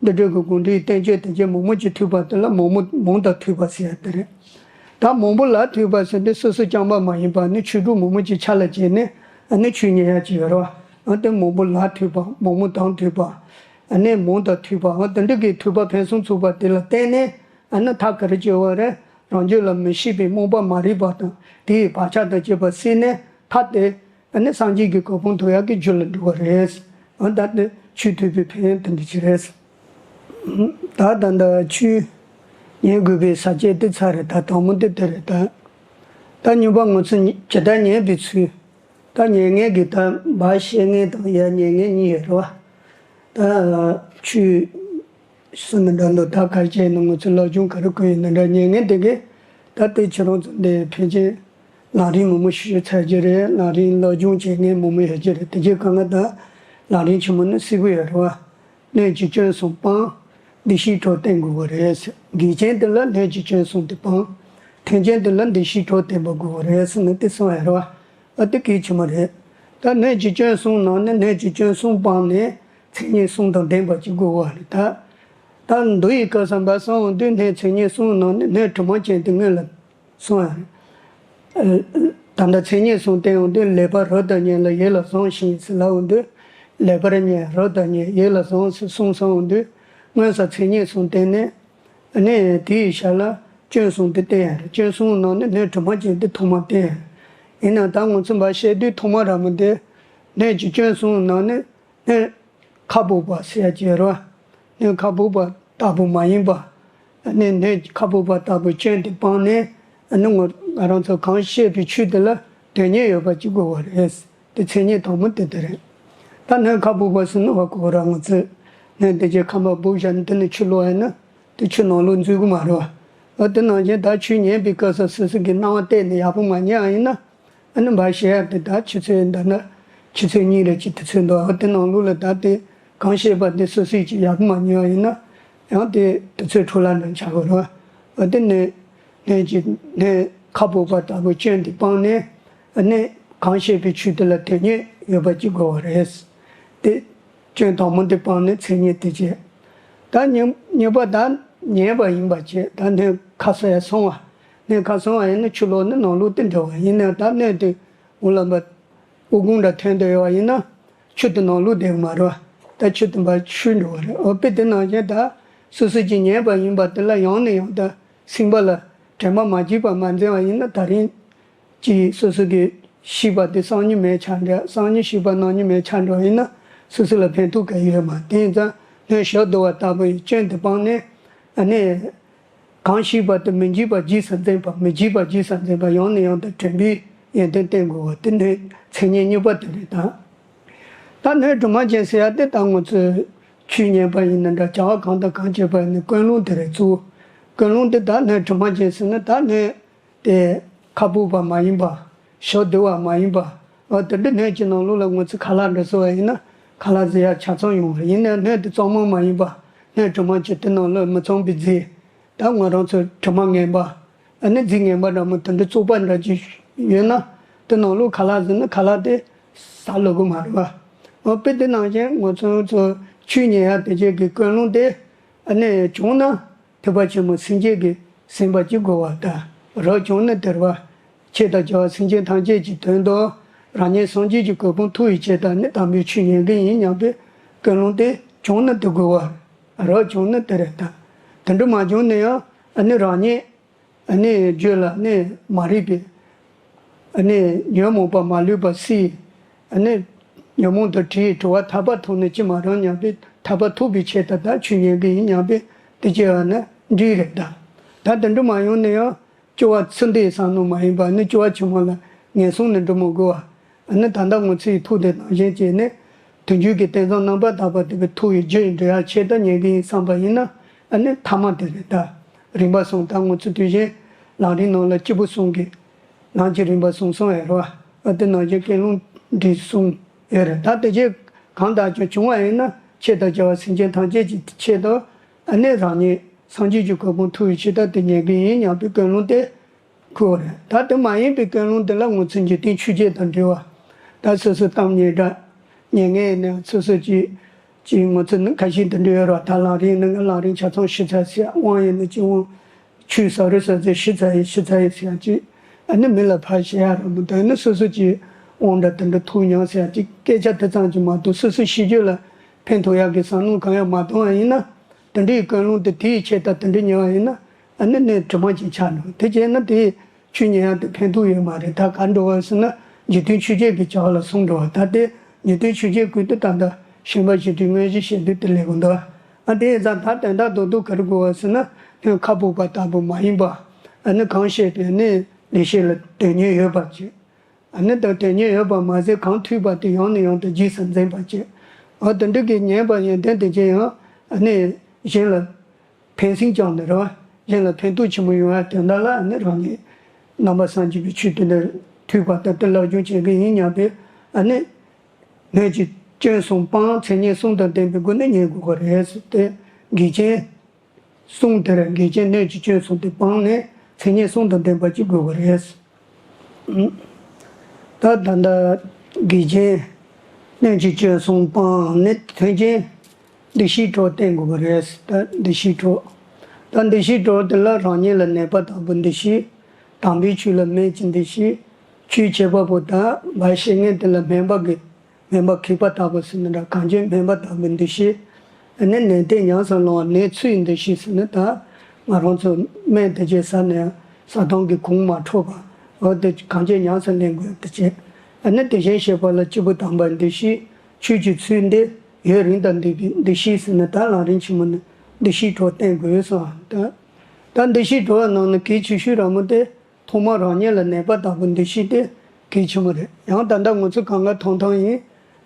འདི་འདྲ་གི་དགོངས་འགྲེལ་བསྟན་བཅོས་དེ་ཅན་མང་པོ་ཅིག་ཐུག་པ་དེ་ལ་མང་པོ་མང་དང་མཐུན་པ་ཟེར་ཡ་དེ་རེད། ད་མང་པོ་ལ་མཐུན་པ་ཟེར་དུས་སོ་སོ་རྐྱང་པ་མ་ཡིན་པ་ནི་ཆོས་གྲོགས་མང་པོ་ཅིག་ཆ་ལ་བྱས་ནས་ཨ་ནི་ཆོས་ཉན་ཡ་ཅིག་ཡོད་རེད་བ། ཨ་དེ་མང་པོ་ལ་མཐུན་པ། མང་པོ་དང་མཐུན་པ། ཨ་ནི་མང་དང་མཐུན་པ། ཨ་དེ་འདྲ་གི་མཐུན་པ་ཕུན་སུམ་ཚོགས་པ་དེ་ལ་བརྟེན་ནས་ཨ་ནི་མཐའ་ག་རེ་བྱེད་པ་རེད། རང་རྒྱུད་ལ་མི་ཤེས་པའི་རྨོངས་པ་མ་རིག་པ་དང་དེའི་བག་ཆགས་དང་བཅས་པ་སེལ་ནས་མཐའ་དེ་ཨ་ནི་སངས་རྒྱས་ཀྱི་གོ་འཕང་ཐོབ་ཡག་གི་རྒྱུ་ལ་འགྲོ་བ་རེད། ཨ་ད་ནི་ཆོས་ཐོས་པའི་ཕན་ཡོན་དེ་འདྲ་ཅིག་རེད། ད་ད་ལྟ་ཆོས་ཉན་དགོས་པའི་ས་བཅད་དེ་ཚར་རེད། ད་དང་པོ་དེ་དེ་རེད། ད་ད་གཉིས་པ་ང་ཚོ་ཇི་ལྟར་ཉན་པའི་ཚུལ། ད་ཉན་མཁན་གྱི་ད་བར་བཤད་མཁན་དང་ཡར་ཉན་མཁན་གཉིས་ཡོད་རེད་བ། ད་ཆོས་སུ་མི་འདྲ་འདུག་ད་ག་རེ་བྱས་ན་ང་ཚོ་སློབ་སྦྱོང་ག་རེ་དགོས་ཡོད་ན་འདྲ། ཉན་མཁན་དེ་གས་ད་ལྟའི་ཁྱེད་རང་ཚོ་འདི་ཕལ་ཆེར་ལམ་རིམ་མང་པོ་ཞིག་ཚར་རྒྱུ་རེད། ལམ་རིམ་སློབ་སྦྱོང་བྱེད་མཁན་མང་པོ་ཡོད་རྒྱུ་རེད། དེ་གས་གང་ག་ད་ལམ་རིམ་ཆེན་མོ་ནི་གསལ་པོ་ཡོད་རེད་བ། སྣོད་ཀྱི་སྐྱོན་གསུམ་སྤང་། བདེ་གཤེགས་གྲོགས་བསྟེན་དགོས་པ་རེད། འགལ་རྐྱེན་དེ་ལ་སྣོད་ཀྱི་སྐྱོན་གསུམ་དེ་སྤང་། མཐུན་རྐྱེན་དེ་ལ་བདེ་གཤེགས་གྲོགས་བསྟེན་པ་དགོས་པ་རེད་ཟེར་ནས་དེ་གསུངས་ཡོད་རེད་བ། ཨ་དེ་གལ་ཆེན་པོ་རེད། ད་སྣོད་ཀྱི་སྐྱོན་གསུམ་ནང་ནས་སྣོད་ཀྱི་སྐྱོན་གསུམ་སྤངས་ནས་མཚན་ཉིད་གསུམ་དང་ལྡན་པ་ཅིག་དགོས་པ་རེད། ད་ད་མདོ་ཡི་སྐབས་སུ་འབད་སོང་དུས་སྣོད་མཚན་ཉིད་གསུམ་ནང་ནས་སྣོད་དྲི་མ་ཅན་དེ་སྔོན་ལ་གསུངས་ཡོད་རེད། ད་ལྟ་མཚན་ཉིད་གསུམ་བསྟན་ཡོང་དུས་ལེགས་པར་རབ་ཏུ་ཉན་ལ་ཡིད་ལ་བཟུང་ཞིང་ཟེར་ལབ་ཡོང་དུས། ལེགས་པར་ཉན་རབ་ཏུ་ཉན་ཡིད་ལ་བཟུང་ཟེར་གསུངས་སོང་ཡོང་དུས། སྔོན་སོ་མཚན་ཉིད་གསུམ་བསྟན་ནས། ཨ་ནི་དེའི་ཞར་ལ་སྐྱོན་གསུམ་དེ་བསྟན་ཡ་རེད། སྐྱོན་གསུམ་ནང་ནས་སྣོད་དྲི་མ་ཅན་དེ་ཐོག་མར་བསྟན་ཡ་རེད། ཡིན་ནའང་ད་ང་ཚོ་འབའ་བཤད་དུས་ཐོག་མ་ར་མོ་དེ་སྣོད་ཀྱི་སྐྱོན་གསུམ་ནང་ནས་སྣོད་ཁ་སྦུབ་པ་ཟེར་ཡ་ཅིག་ཡོད་རེད་བ། སྣོད་ཁ་སྦུབ་པ་ལྟ་བུ་མ་ཡིན་པ། ཨ་ནི་སྣོད་ཁ་སྦུབ་པ་ལྟ་བུའི་སྐྱོན་དེ་སྤངས་ནས། ཨ་ནི་ང་ང་རང་ཚོ་གང་བཤད་པའི་ཆོས་དེ་ལ་དོན་གཉེར་ཡོད་པ་ཅིག་དགོས་པ་རེད། དེ་མཚན་ཉིད་དང་པོ་དེ་དེ་རེད། ད་སྣོད་ཁ་སྦུབ་པ་ཟེར་ན་བ་གོ་ར་ང་ཚོས་སྣོད་དེ་ཅིག་ཁ་མ་སྦུབ་བཞག་ནས་དེ་ནས་ཆུ་བླུགས་ཡ་ན་དེ་ཆུ་ནང་ལོགས་འཛུལ་གི་མ་རེད་བ། ཨ་དེ་ནང་བཞིན་ད་ཆོས་ཉན་པའི་སྐབས་སུ་སོ་སོ་གི་སྣང་བ་གཏད་ནས་ཡག་པོ་མ་ཉན་ཡ་ཡིན་ན། ཨ་ནི་འབའ་བཤད་ཡ་དེ་ད་ཆུ་ཚོད་འདི་ན་ཆུ་ཚོད་གཉིས་རེ་གཅིག་དུས་ཚོད་འདུག་ཨ་དེ་ནང་ལོགས་ལ་ད་དེ་གང་བཤད་པ་དེ་སོ་སོས་ཀྱིས་ཡག་པོ་མ་ཉན་པ་ཡིན་ན། ཡང་དེ་དུས་ཚོད་འཕྲོ་བརླག་འདྲ་ཆགས་དགོས་རེད་བ། ཨ་དེ་ནས་ནས་ཀྱི་ནས་ཁ་སྦུབ་པ་ལྟ་བུ་སྐྱོན་དེ་སྤངས་ནས། ཨ་ནི་གང་བཤད་པའི་ཆོས་དེ་ལ་དོན་གཉེར་ཡོད་པ་ཅིག་དགོས་པ་རེད། དེ་སྐྱོན་དང་པོ་དེ་སྤངས་ནས་མཚན་ཉིད་དེ་བྱས། ད་གཉིས་གཉིས་པ་ད་ཉན་པ་ཡིན་པ་བྱས། ད་སྣོད་ཁ་སོ་ཡ་སོང་བ། སྣོད་ཁ་སོང་བ་ཡིན་ན་ཆུ་ལོག་ནི་ནང་ལོགས་དེ་འདྲ་བ་ཡིན་ན་ད་སྣོད་དེ་འོ་ལམ་པ་ཨུ་གུང་འདྲ་ཐོན་འདོད་ཡོད་པ་ཡིན་ན་ཆུ་དེ་ནང་ལོགས་བསྡད་གི་མ་རེད་བ། ད་ཆུ་དེ་འབའ་ཆུ་འགྲོ་བ་རེད། འོ་དཔེ་དེ་ནང་བཞིན་ད་སོ་སོ་གྱིས་ཉན་པ་ཡིན་པ་དེ་ལ་ཡང་ནས་ཡང་དུ་སེམས་པ་ལ་དྲན་པ་མ་སྐྱེས་པ་མ་འཛིན་པ་ཡིན་ན་ད་རིང་གི་སོ་སོ་གི་ཤེས་པ་དེ་སང་ཉིན་མེད་ཆགས་འགྲོ། སང་ཉིན་ཤེས་པ་གནངས་ཉིན་མེད་ཆགས་འགྲོ་ཡིན་ན་སོ་སོ་ལ་ཕན་ཐོགས་གང་ཡོད་མ། དེ་ཡིན་ཙང་སྣོད་ཞབས་རྡོལ་བ་ལྟ་བུ་ཡི་སྐྱོན་དེ་སྤངས་ནས། ཨ་ནི། གང་ཤེས་པ་དེ་མི་འཇིགས་པ་རྗེས་སུ་འཛིན་པ། མི་འཇིགས་པ་རྗེས་སུ་འཛིན་པ། ཡང་ནས་ཡང་དུ་དྲན་པའི་ཡོན་ཏན་བསྟེན་དགོས་པ་དེ་སྣོད་མཚན་ཉིད་གཉིས་པ་དེ་རེད་ད། ད་སྣོད་དྲི་མ་ཅན་ཟེར་ཡ་དེ་ད་ང་ཚོས་ཆོས་ཉན་པ་ཡིན་ན་འདྲ། བྱ་བ་གང་དང་གང་བྱེད་པ་ཡིན་ན་ཀུན་སློང་དེ་རེད་གཙོ་བོ། ཀུན་སློང་དེ་ད་སྣོད་དྲི་མ་ཅན་ཟེར་ན་ད་སྣོད་དེ་ཁ་སྦུབ་པ་མ་ཡིན་པ། ཞབས་རྡོལ་བ་མ་ཡིན་པ། འོ་དེ་འདྲ་སྣོད་ཀྱི་ནང་ལོགས་ལ་ང་ཚོས་ཁ་ལག་འདྲ་བཟོ་བ་ཡིན་ན་ཁ་ལག་བཟོ་ཡ་ཆ་ཚང་ཡོང་བ་ཡིན་ན་སྣོད་དེ་གཙང་མ་མ་ཡིན་པ། སྣོད་དྲི་མ་ཅན་དེ་ནང་ལོགས་མི་གཙང་པའི་རྫས། ད་ང་རང་ཚོ་དྲི་མ་ངན་པ། ཨ་ནི་རྫས་ངན་པ་འདྲ་མོ་དེ་འདྲ་བཙོག་པ་འདྲ་ཅིག་ཡོད་ན། དེ་ནང་ལོགས་ཁ་ལག་ཟིན་ན་ཁ་ལག་དེ་ཟ་ལོ་གི་མ་རེད་བ། འོ་དཔེ་དེ་ནང་བཞིན་ང་ཚོ་ཚོ་ཆོས་ཉན་ཡ་དེ་བྱེད་ཀྱི་ཀུན་སློང་དེ་ཨ་ནི་བྱུང་ན་ཐེག་པ་ཆེན་པོ་སེམས་བསྐྱེད་ཀྱི་སེམས་པ་ཅིག་དགོས་པ་དང་རབ་བྱུང་ན་དེར་བ། ཆོས་དང་བཅས་པ་སེམས་ཅན་ཐམས་ཅད་ཀྱི་དོན་དུ་རང་ཉིད་སངས་རྒྱས་ཀྱི་གོ་འཕང་ཐོབ་པའི་ཆེད་དུ་ནི་དམ་པའི་ཆོས་ཉན་གྱི་ཡིན་སྙམ་པའི་ཀུན་སློང་དེ་བྱུང་ན་དེ་དགོས་པ། རབ་བྱུང་ན་དེ་རེད་ད། དེ་འདྲ་མ་བྱུང་ན་ཡང་ཨ་ནི་རང་ཉིད། ཨ་ནི་རྒྱུད་ལ་ནི་མ་རིག་པའི་ཨ་ནི་ཉོན་མོངས་པ་མ་ལུས་པ་སྲིད། ཨ་ནི་ཉོན་མོངས་དང་བྲལ་བའི་གྲོལ་བ་ཐར་པ་ཐོབ་ནས་ཅི་མ་རུང་སྙམ་པའི་ཐར་པ་ཐོབ་པའི་ཆེད་དུ་ད་ཆོས་ཉན་གྱི་ཡིན་སྙམ་པའི་དེ་སྐྱེ་བ་ནི་འགྲིག་རེད་ད། ད་དེ་འདྲ་མ་ཡོང་ན་ཡང་སྐྱོ་བ་ཚུར་འདེད་བསམ་མནོ་མ་ཡིན་པ་ནི་སྐྱོ་བ་ཆེན་མོ་ལ་ངན་སོང་ནས་འགྲོ་མི་དགོས་པ། ཨ་ནི་ད་ལྟ་ང་ཚོའི་ཐུགས་དེ་ནང་བཞིན་བྱས་ནས་དུས་རྒྱུན་གྱི་དོན་དམ་རྣམ་པར་དག་པ་དེ་གི་ཐུགས་ཡི་རྒྱུད་འགྲོ་ཡ་ཆེད་དུ་ཉན་གྱི་ཡིན་བསམ་པ་ཡིན་ན་ཨ་ནི་ཐ་མ་དེ་རེད་ད། རིམ་པ་གསུམ་ད་ང་ཚོ་དུས་བཞིན་ ལམ་རིམ་ནང་ལ་སྐྱེས་བུ་གསུམ་གྱི་ལམ་གྱི་རིམ་པ་གསུམ་གསུམ་ཡོད་རེད་བ། ཨ་དེ་ནང་བཞིན་ཀུན་སློང་འདི་གསུམ་ཡོད་རེད། ད་དེ་རྗེས་གང་ལྟར་ཀྱང་བྱུང་བ་ཡིན་ན་ཆོས་དང་བཅས་པ་སེམས་ཅན་ཐམས་ཅད་ཀྱི་ཆེད་དུ། ཨ་ནི་རང་ཉིད་སངས་རྒྱས་ཀྱི་གོ་འཕང་ཐོབ་པའི་ཆེད་དུ་དེ་ཉན་གྱི་ཡིན་སྙམ་པའི་ཀུན་སློང་དེ་དགོས་རེད། ད་དེ་མ་ཡིན་པའི་ཀུན་སློང་དེ་ལ་ང་ཚོས་འཇིག་རྟེན་ཆོས་བརྒྱད་དང་འབྲེལ་བ། ད་སོ་སོའི་གཏམ་སྙན་གྲགས། མྱ་ངན་ཡིན་ན་སོ་སོ་ཀྱི་ཀྱི་ང་ཚོ་ནི་ཁ་ཤས་དེ་འདྲ་ཡོད་རེད། ད་ལམ་རིམ་ནི་ལམ་རིམ་ཆ་ཚང་ཞི་ཚར་ཟེར། དབང་ཡིན་ན་ཅི་དབང་། ཆོས་ཟབ་རུ་ཟབ་ཚེ་ཞི་ཚར་ཡི་ཞི་ཚར་ཡི་ཟེར་ཡག་ཅིག་ཨ་ནི་མི་ལ་ཕར་བཤད་ཡག་རེད་མོ། དེ་ནི་སོ་སོ་ཀྱི་དབང་འདྲ་དེ་འདྲ་ཐོབ་མྱོང་ཟེར་ཡག་ཅིག་སྐད་ཆ་དེ་ཙམ་གྱིས་མ་གཏོགས་སོ་སོའི་ཤེས་རྒྱུད་ལ་ཕན་ཐོགས་ཡག་གི་བསམ་བློ་གང་ཡང་མ་བཏང་བ་ཡིན་ན། དེ་འདྲའི་ཀུན་སློང་དེ་དེའི་ཆེད་དུ་དེ་འདྲ་ཉོས་པ་ཡིན་ན། ཨ་ནི་གནད་དྲི་མ་ཅིག་ཆགས་འགྲོ། དེ་བྱས་ན་དེ་ཆོས་ཉན་ཡག་དེ་ཕན་ཐོགས་ཡོད་མ་རེད། ད་ག་འགྲོ་བ་ཟེར་ན་འཇིག་རྟེན་ཆོས་བརྒྱད་ཀྱི་བྱ་བ་ལ་སོང་འགྲོ་བ། ད་དེ་འཇིག་རྟེན་ཆོས་བརྒྱད་ཀུན་ཏུ་ད་ལྟ་ཤན་པ་བཞི་དྲུག་མངོན་ཤེས་ཞེས་བསྡུས་དེ་ལས་དགོས་འདུག་ཨ་དེ་ཡིན་ཙང་ད་དོན་དག་རྡོག་རྡོག་ག་རེ་དགོས་བ་ཟེར་ན། སྔོན་ཁ་སྤོགས་པ་ལྟ་བུ་མ་ཡིན་པ། ཨ་ནི་གང་བཤད་པའི་ནི་ལེགས་བཤད་ལ་དོན་སྙིང་ཡོད་པ་ཅིག་ཨ་ནི་ད་དོན་སྙིང་ཡོད་པ་མ་ཟད་གང་ཐོས་པ་དེ་ཡང་ནས་ཡང་དུ་རྗེས་སུ་འཛིན་པ་བྱེད། འོ་དེ་འདྲ་གི་ཉན་པ་ཡོན་ཏན་དེ་ཅན་ཡང་ཨ་ནི་གཞན་ལ་ཕན་སེམས་བསྐྱངས་ནས་རེད་བ། གཞན་ལ་ཕན་ཐོགས་ཆེན་པོ་ཡོང་ཡ་དོན་དག་ལ་ཨ་ནི་རང་ཉིད་ནང་པ་སངས་རྒྱས་པའི་ཆོས་དེ་འདྲ་ཐོས་པ་ལྟར་དུ་བསླབ་སྦྱོང་བྱེད་ཀྱི་ཡིན་སྙམ་པའི་ཨ་ནི་སྣོད་ཀྱི་སྐྱོན་གསུམ་སྤངས་མཚན་ཉིད་གསུམ་དང་ལྡན་པའི་སྒོ་ནས་ཉན་དགོས་པ་རེད་ཟེར་ཏེ། འགལ་རྐྱེན། གསུང་དེར་འགལ་རྐྱེན་སྣོད་ཀྱི་སྐྱོན་གསུམ་དེ་སྤངས་ནས་མཚན་ཉིད་གསུམ་དང་ལྡན་པ་ཅིག་དགོས་པ་རེད། ད་ད་ལྟ་འགལ་རྐྱེན་སྣོད་ཀྱི་སྐྱོན་གསུམ་སྤངས་ནས་མཐུན་རྐྱེན་འདུ་ཤེས་གྲོགས་བསྟེན་དགོས་པ་རེད། ད་འདུ་ཤེས་གྲོགས། ད་འདུ་ཤེས་གྲོགས་དེ་ལ་རང་ཉིད་ལ་ནད་པ་ལྟ་བུ་འདུ་ཤེས། དམ་པའི་ཆོས་ལ་སྨན་གྱི་འདུ་ཤེས། ཆོས་བྱེད་པ་པོ་དང་བཤད་མཁན་དེ་ལ་སྨན་པ་གི་སྨན་པ་མཁས་པ་ལྟ་བུ་ཟེར་ན་འདྲ། གང་ཅི་སྨན་པ་ལྟ་བུའི་འདུ་ཤེས། ཨ་ནི་ནད་དེ་ཉམས་སུ་བླང་བ་ནད་ཚུལ་འདུ་ཤེས་ཟེར་ན་ད་ང་རང་ཚོ་སྨན་དེ་ཅིག་ཟ་ནས་ཟ་སྟངས་ཀྱི་གོང་མ་འཕྲོད་པ། འོ་དེ་གང་ཅི་ཉམས་སུ་ལེན་དགོས་དེ་བྱས། ཨ་ནི་དེ་བཞིན་གཤེགས་པ་ལ་སྐྱེས་བུ་དམ་པའི་འདུ་ཤེས། ཆོས་ཀྱི་ཚུལ་འདི་ཡུན་རིང་དུ་འདུག་པའི་འདུ་ཤེས་ཟེར་ན་ད་ལམ་རིམ་ཆེན་མོ་ནི་འདུ་ཤེས་གྲོགས་བསྟེན་དགོས་སོ། ད་ད་འདུ་ཤེས་གྲོགས་ནང་ནས་གལ་ཆེ་ཤོས་ར་མོ་དེ། ཐོག་མར་རང་ཉིད་ལ་ནད་པ་ལྟ་བུ་འདུ་ཤེས་དེ་གལ་ཆེན་པོ་རེད། ཡང་ད་ལྟ་ང་ཚོ་གང་ག་ཐང་ཐང་ཡིན།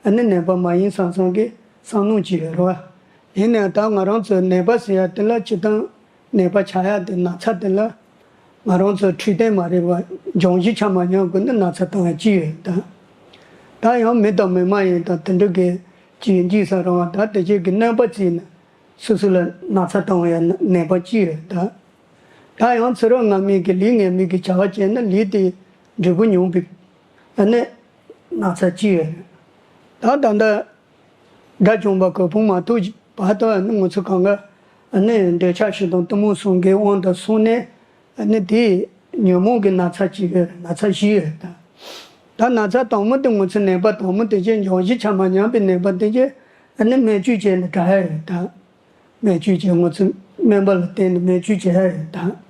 ཨ་ནི་ནད་པ་མ་ཡིན་བསམ་བསམ་གྱི་བསམ་བློ་ཅིག་ཡོད་རེད་བ། ཡིན་ནའང་ད་ང་རང་ཚོའི་ནད་པ་ཟེར་ཡ་དེ་ལ་སྤྱིར་བཏང་ནད་པ་ཆགས་ཡ་དེ་ན་ཚ་དེ་ལ་ང་རང་ཚོའི་འཕྲོད་བསྟེན་མ་རེད་བ། སྦྱང་གཞི་ཆ་མ་ཉམས་གོང་ནས་ན་ཚ་བཏང་ཡ་ཅིག་ཡོད་ད། ད་ཡང་མི་དང་མི་མ་ཡིན་དང་དེ་འདྲ་གི་ཅིག་འཇིགས་ས་རུང་བ་ད་དེ་ཅིག་གི་གནོད་པ་བརྩིས་ནས། སོ་སོ་ལ་ན་ཚ་བཏང་བའི་ནད་པ་ཅིག་རེད་ད། ད་ཡང་ཚེ་རབས་སྔ་མའི་གི་ལས་ངན་མི་གི་བྱ་བ་བྱས་ན་ལས་དེ་འབྲས་བུ་མྱོང་བའི་ཨ་ནི་ན་ཚ་ཅིག་རེད། ད་ད་ལྟ་དགྲ་བཅོམ་པ་གོ་འཕང་མ་ཐོབ་བར་དུ་ཨ་ནི་ང་ཚོ་གང་ག་ཨ་ནི་འདོད་ཆགས་ཞེ་སྡང་གཏི་མུག་གསུམ་གའི་དབང་དུ་སོང་ནས། ཨ་ནི་དེ་ཉོན་མོངས་ཀྱི་ན་ཚ་གཅིག་ཡོད་རེད། ན་ཚ་བཞི་ཡོད་རེད་ད། ད་ན་ཚ་དང་པོ་དེ་ང་ཚོ་ནད་པ་དང་པོ་དེ་ཅན་སྦྱང་གཞི་ཆ་མ་ཉམས་པའི་ནད་པ་དེ་ཅན་ཨ་ནི་སྨན་བཅོས་བྱས་ནས་དྲག་ཡ་ཡོད་ད། སྨན་བཅོས་བྱས་ང་ཚོ་སྨན་པ་ལ་བསྟེན་ནས་སྨན་བཅོས་བྱས་ཡ་ཡོད་ད།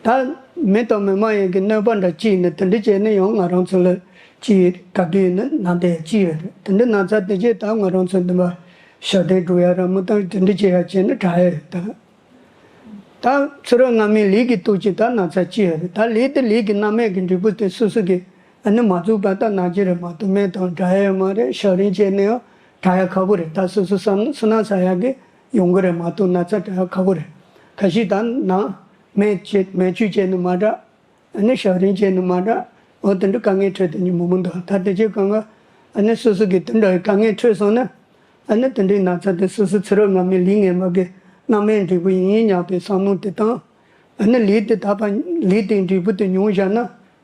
ད་མི་དང་མི་མ་ཡིན་གྱི་གནོད་པ་འདྲ་བྱས་ནས་དེ་འདྲ་བྱས་ནས་ཡང་ང་རང་ཚོ་ལ་ཅིག་ག་དུས་ཡིན་ན་ན་བསྡད་ཡ་ཅིག་ཡོད་རེད། དེ་འདྲ་ན་ཚ་དེ་ཅན་ད་ང་རང་ཚོ་འདི་མ་ཞབས་བརྟན་སྒྲུབ་ཡ་ར་མོ་དང་དེ་འདྲ་བྱས་ཡ་བྱས་ནས་དྲག་ཡ་ཡོད་ད། ད་ཚེ་རབས་སྔ་མའི་ལས་ཀྱི་སྟོབས་ཀྱིས་ད་ན་ཚ་ཅི་ཡོད་རེད། ད་ལས་དེ་ལས་ཀྱི་རྣམ་སྨིན་གྱི་འབྲས་བུ་དེ་སོ་སོ་གིས་ཨ་ནི་མ་བཙུགས་པ་ད་ན་གྱི་རེད་མ་གཏོགས་སྨན་དང་དྲག་ཡ་ཡོད་མ་རེད། ཞབས་རིམ་བྱས་ནས་ཡང་དྲག་ཡ་ཁག་པོ་རེད། ད་སོ་སོ་བསམ་བློ་ཚུར་སྣང་ཟ་ཡ་གི་ཡོང་གི་རེད་མ་གཏོགས་ན་ཚ་དྲག་ཡ་ཁག་པོ་རེད། ཁ་ཤས་ད་ནང་སྨན་བཅོས་སྨན་བཅོས་བྱས་ནས་མ་དྲག་ཨ་ནི་ཞབས་རིམ་བྱས་ནས་མ་དྲག་འོ་དེ་འདྲ་དཀའ་ངལ་འཕྲད་དེ་ཉིན་མོ་མོ་འདུག་ད་དེ་རྗེས་གང་ག་ཨ་ནི་སོ་སོ་གིས་དེ་འདྲ་བའི་དཀའ་ངལ་འཕྲད་སོང་ན། ཨ་ནི་དེ་འདྲའི་ན་ཚ་དེ་སོ་སོ་ཚེ་རབས་སྔ་མའི་ལས་ངན་པ་གི་རྣམ་སྨིན་འབྲས་བུ་ཡིན་སྙམ་པའི་བསམ་བློ་དེ་དང་། ཨ་ནི་ལས་དེ་དག་པ་ལས་དེའི་འབྲས་བུ་དེ་མྱོང་བཞག་ན་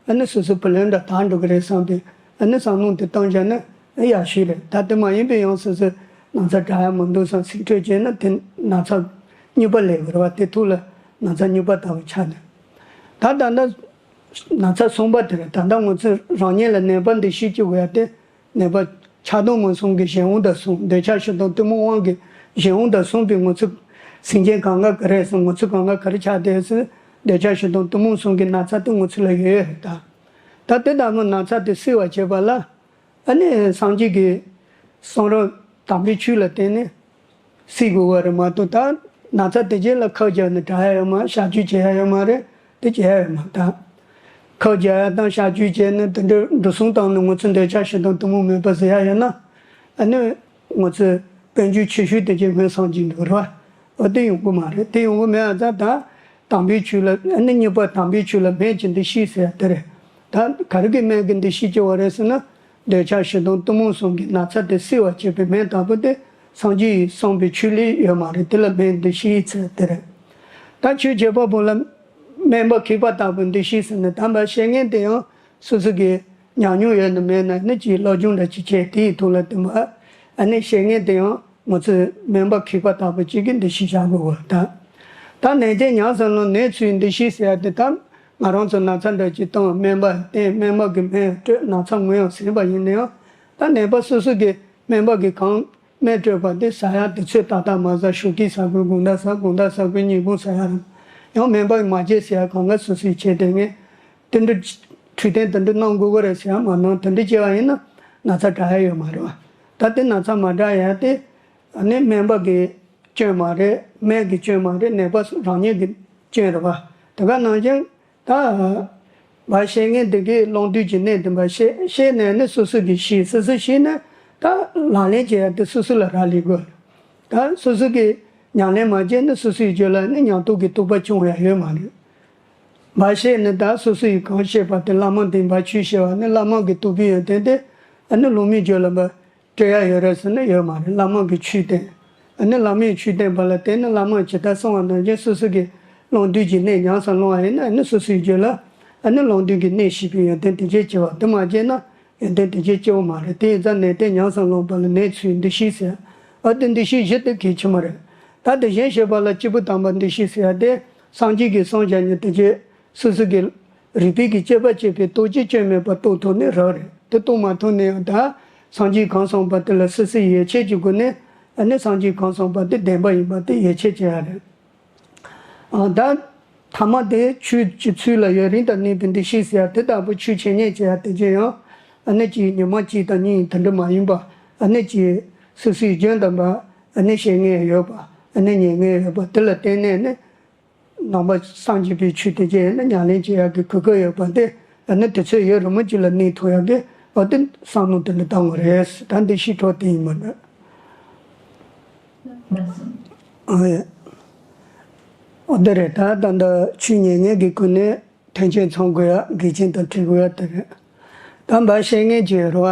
ཨ་ནི་སོ་སོ་བུ་ལོན་འདྲ་དག་འགྲོ་གི་རེད་བསམ་པའི་ཨ་ནི་བསམ་བློ་དེ་བཏང་བཞག་ན་ཨ་ཡག་ཤོས་རེད། ད་དེ་མ་ཡིན་པའི་ཡང་སོ་སོ་ན་ཚ་དྲག་ཡ་མི་འདུག་བསམ་ཚིག་འཕྲོད་བྱས་ན་དེ་ན་ཚ་རྙོག་པ་ལས་གི་རེད་བ། དེ་ཐུག་ལ་ན་ཚ་རྙོག་པ་ལྟ་བུ་ཆགས་ནས། ད་ད་ལྟ་ན་ཚ་གསུམ་པ་དེ་རེད། ད་ལྟ་ང་ཚོས་རང་ཉིད་ལ་ནད་པ་འདུ་ཤེས་ཀྱི་དགོས་ཡ་དེ་ནད་པ་ཆགས་སྡང་མུན་གསུམ་གྱི་གཞན་དབང་དང་གསུམ། འདོད་ཆགས་ཞེ་སྡང་གཏི་མུག་དབང་གི་གཞན་དབང་དང་གསུམ་པའི་ང་ཚོ་སེམས་ཅན་གང་ག་ག་རེ་སོང་། ང་ཚོ་གང་ག་ག་རེ་ཆགས་བསྡད་སོང་། འདོད་ཆགས་ཞེ་སྡང་གཏི་མུག་གསུམ་གྱི་ན་ཚ་དེ་ང་ཚོ་ལ་ཡོད་ཡོད་རེད་ད། ད་དེ་ལྟ་བུ་ན་ཚ་དེ་སེལ་བར་བྱེད་པ་ལ། ཨ་ནི་སངས་རྒྱས་ཀྱི་གསུང་རབ་དམ་པའི་ཆོས་ལ་བརྟེན་ནས་སེལ་དགོས་པ་རེད་མ་གཏོགས། ད་ན་ཚ་དེ་རྗེས་ལ་ཁབ་རྒྱག་ནས་དྲག་ཡ་ཡོད་མ། གཤག་བཅོས་བྱེད་ཡ་ཡོད་མ་རེད། དེ་བྱེད་ཡ་ཡོད་མ་ད། ཁབ་རྒྱག་ཡ་དང་གཤག་བཅོས་བྱས་ནས་དེ་འདྲ་འགྲོ་སོང་བཏང་ནས་ང་ཚོ་འདོད་ཆགས་ཞེ་སྡང་གཏི་མུག་མེད་པ་བཟོ་ཡ་ཡོད་ན། ཨ་ནི་ང་ཚོའི་དཔལ་འབྱོར་ཆེ་ཤོས་དེ་རྗེས་སྔོན་སངས་རྒྱས་འགྲོ་རེད་བ། འོ་དེ་ཡོང་གི་མ་རེད། དེ་ཡོང་གི་མེད་པ་ཙང་ད། དམ་པའི་ཆོས་ལ་ཨ་ནི་གཉིས་པ་དམ་པའི་ཆོས་ལ་སྨན་གྱི་འདུ་ཤེས་ཟེར་ཡ་དེ་རེད། ད་ག་རེ་གི་སྨན་གྱི་འདུ་ཤེས་སྐྱེ་བ་རེད་ཟེར་ན། འདོད་ཆགས་ཞེ་སྡང་གཏི་མུག་གསུམ་གྱི་ན་ཚ་དེ་སེལ་བར་བྱེད་པའི་སྨན་ལྟ་བུ་དེ་སངས་རྒྱས་ཀྱིས་གསུངས་པའི་ཆོས་ལས་ཡོད་མ་རེད། དེ་ལ་སྨན་འདུ་ཤེས་ཟེར་དེ་རེད། ད་ཆོས་བྱེད་པ་པོ་ལ་སྨན་པ་མཁས་པ་ལྟ་བུའི་འདུ་ཤེས་ཟེར་ནས། དམ་པ་བཤེས་གཉེན་དེ་ཡང་སོ་སོ་གི་ཉམས་མྱོང་ཡོད་ན་མེད་ན་ནི་ཅིག་སློབ་སྦྱོང་འདྲ་ཅིག་བྱས། དེའི་ཐོག་ལ་བསྟུན་པ་ཨ་ནི་བཤེས་གཉེན་དེ་ཡང་ང་ཚོས་སྨན་པ་མཁས་པ་ལྟ་བུ་ཅིག་གི་འདུ་ཤེས་བཞག་དགོས་པ་དང་། ད་ནན་ཏན་ཉམས་སུ་བླང་ནད་ཚུའི་འདུ་ཤེས་ཟེར་ཡ་དེ། ད་ང་རང་ཚོ་ན་ཚ་འདྲ་ཅིག་བཏང་སྨན་པ་བསྟེན། སྨན་པ་གིས་སྨན་སྤྲོད། ན་ཚ་ངོས་ཡང་ཟིན་པ་ཡིན་ན་ཡང་། ད་ནད་པ་སོ་སོ་གིས་སྨན་པ་གིས་གང་སྨན་སྤྲོད་པ་དེ་ཟ་ཡ་དེ་ཚོད་ཏག་ཏག་མ་ཟ། ཞོགས་ཀས་ཟ་དགོས། དགོང་དག་ཟ། དགོང་དག་ཟ་དགོས། ཉིན་གུང་ཟ་ཡ་རེད། ཡང་སྨན་པ་གིས་མ་བྱེད་ཟེར་ཡ་གང་ག་སོ་སོས་བྱས་ཏེ། ངས་དེ་འདྲ་འཕྲོད་བསྟེན་དེ་འདྲ་གནང་དགོས་ཀྱི་རེད་ཟེར་ཡ་མ་གནང་། དེ་འདྲ་བྱས་པ་ཡིན་ན་ན་ཚ་དྲག་ཡ་ཡོད་མ་རེད་བ། ད་དེ་ན་ཚ་མ་དྲག་ཡ་དེ་ཨ་ནི་སྨན་པ་གི་སྐྱོན་མ་རེད། སྨན་གྱི་སྐྱོན་མ་རེད། ནད་པ་རང་ཉིད་ཀྱི་སྐྱོན་རེད་བ། དེ་ག་ནང་བཞིན་ད་བ་བཤེས་གཉེན་དེ་གིས་བླང་དོར་གྱི་གནས་བསྟན་པ་བཤད། བཤད་ནས་ནི་སོ་སོ་གིས་ཤེས། སོ་སོས་ཤེས་ནས་ད་ལག་ལེན་བྱེད་ཡ་དེ་སོ་སོ་ལ་རག་ལས་དགོས། ད་སོ་སོ་གིས་ཉམས་ལེན་མ་བྱས་ན་སོ་སོའི་རྒྱུད་ལ་ནི་ཉམས་རྟོགས་ཀྱི་རྟོགས་པ་བྱུང་ཡ་ཡོད་མ་རེད། བ་བཤད་ནི་ད་སོ་སོ་ཡིས་གང་བཤད་པ་དེ། བླ་མ་དེས་བ་ཆོས་བཤད་པ་ནི་བླ་མ་གི་རྟོགས་པའི་ཡོན་ཏན་དེ་ཨ་ནི་སློབ་མའི་རྒྱུད་ལ་བ་སྤྲད་ཡ་ཡོད་རེད་ཟེར་ན་ཡོད་མ་རེད། བླ་མ་གིས་ཆོས་བསྟན། ཨ་ནི་བླ་མས་ཆོས་བསྟན་པ་ལ་བརྟེན་ནས་བླ་མས་ཇི་ལྟར་གསུངས་པ་ནང་བཞིན་སོ་སོ་གིས་བླང་དོར་གྱི་གནས་ཉམས་སུ་བླངས་པ་ཡིན་ན། ཨ་ནི་སོ་སོའི་རྒྱུད་ལ་ཨ་ནི་བླང་དོར་གྱི་གནས་ཤེས་པའི་ཡོན་ཏན་དེ་འདྲ་སྐྱེ་བ། དེ་མ་སྐྱེས་ན་ཡོན་ཏན་དེ་འདྲ་སྐྱེ་བ་མ་རེད། དེ་ཡིན་ཙང་ནན་ཏན་ཉམས་སུ་བླངས་པ་ལ་ནད་ཚུའི་འདུ་ཤེས་ཟེར། ཨ་དེ་འདུ་ཤེས་བཞི་དེ་གལ་ཆེན་པོ་རེད། ད་དེ་གཞན་བཤད་པ་ལ་སྐྱེས་བུ་དམ་པ་འདུ་ཤེས་ཟེར་ཡ་དེ་སངས་རྒྱས་ཀྱིས་གསུངས་བཞག་ནས། དེ་རྗེས་སོ་སོ་གི་རིག་པའི་གི་དཔྱད་པ་བྱས་པའི་རྟོགས་བྱའི་སྐྱོན་མེད་པར་རྟོགས་ཐུབ་ནས་རབ་རེད། དེ་རྟོགས་མ་ཐུབ་ན་ཡང་ད་སངས་རྒྱས་གང་གསུངས་པ་དེ་ལ་སོ་སོས་ཡིད་ཆེས་ཀྱི་སྒོ་ནས། ཨ་ནི་སངས་རྒྱས་གང་གསུངས་པ་དེ་བདེན་པ་ཡིན་པ་དེ་ཡིད་ཆེས་བྱེད་ཡ་རེད། ཨ་ད་ཐ་མ་དེ་ཆོས་ཀྱི་ཚུལ་ལ་ཡུན་རིང་དུ་གནས་པའི་འདུ་ཤེས་ཟེར་ཡ་དེ་ལྟ་བུ། ཆོས་འཆད་ཉན་བྱེད་ཡ་དེ་བཞིན་ཡང་ཨ་ནི་ཅིག་ཉི་མ་གཅིག་དང་གཉིས་དེ་འདྲ་མ་ཡིན་པ། ཨ་ནི་ཅིག་སོ་སོའི་རྒྱུན་དུ་བ་ཨ་ནི་བཤད་མཁན་ཡོད་པ། ཨ་ནི་ཉན་མཁན་ཡོད་པ་དེ་ལ་བརྟེན་ནས་ནི། ནང་པ་སངས་རྒྱས་པའི་ཆོས་དེ་བཞིན་ནི་ཉམས་ལེན་བྱེད་ཡག་གི་གོ་སྐབས་ཡོད་པ་དེ། ཨ་ནི་དུས་ཚོད་ཡུན་རིང་མོ་ཅིག་ལ་གནས་ཐུབ་ཡག་གི་ཨ་དེ་བསམ་བློ་དེ་འདྲ་བཏང་དགོས་རེད། ད་འདི་ཤི་འཕྲོ་དེ་ཡིན་མ་རེད། ཨ་ཡེ། ཨ་དེ་རེད། ད་ད་ལྟ་ཆོས་ཉན་མཁན་གྱི་སྒོ་ནས་མཐུན་རྐྱེན་ཚང་དགོས་ཡག་འགལ་རྐྱེན་དང་བྲལ་དགོས་ཡག་དེ་རེད། ད་བ་བཤད་མཁན་གྱི་རེད་བ།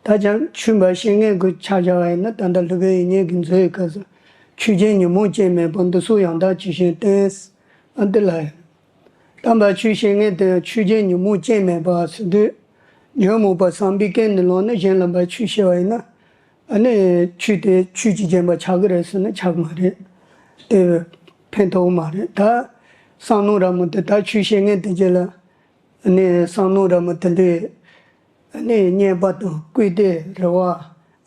ད་ཅང་ཆོས་བ་བཤད་མཁན་གྱི་ཆ་བཞག་པ་ཡིན་ན། ད་ལྟ་ལྷུ་བའི་ཡིད་བརྙན་གྱི་མཛོད་ཀྱི་སྐབས་སུ། ཆོས་ཅན་ཉོན་མོངས་ཅན་མེད་པར། འདི་སོགས་ཡང་དག་ཇི་བཞིན་བསྟན། ཨ་འདི་ལ་ཡིན། དམ་པ་ཆོས་བཤད་མཁན་དེ་ཆོས་ཅན་ཉོན་མོངས་ཅན་མེད་པ་ཟེར་དུས། ཉོན་མོངས་པ་བསམ་པའི་ཀུན་ནས་བསླངས་ནས་གཞན་ལ་བ་ཆོས་བཤད་པ་ཡིན་ན། ཨ་ནི་ཆོས་དེ་ཆོས་ཀྱིས་བརྒྱན་པ་ཆགས་ཀྱི་རེད་ཟེར་ན་ཆགས་ཀྱི་མ་རེད། དེ་ཕན་ཐོགས་མ་རེད། ད་བསམ་མནོ་ར་མོ་དེ། ད་ཆོས་བཤད་མཁན་དེ་རྗེས་ལ་ཨ་ནི་བསམ་མནོ་ར་མོ་དེ་འདྲའི། ཨ་ནི་བརྙས་པ་དང་བཀུར་འདེབས་རེད་བ།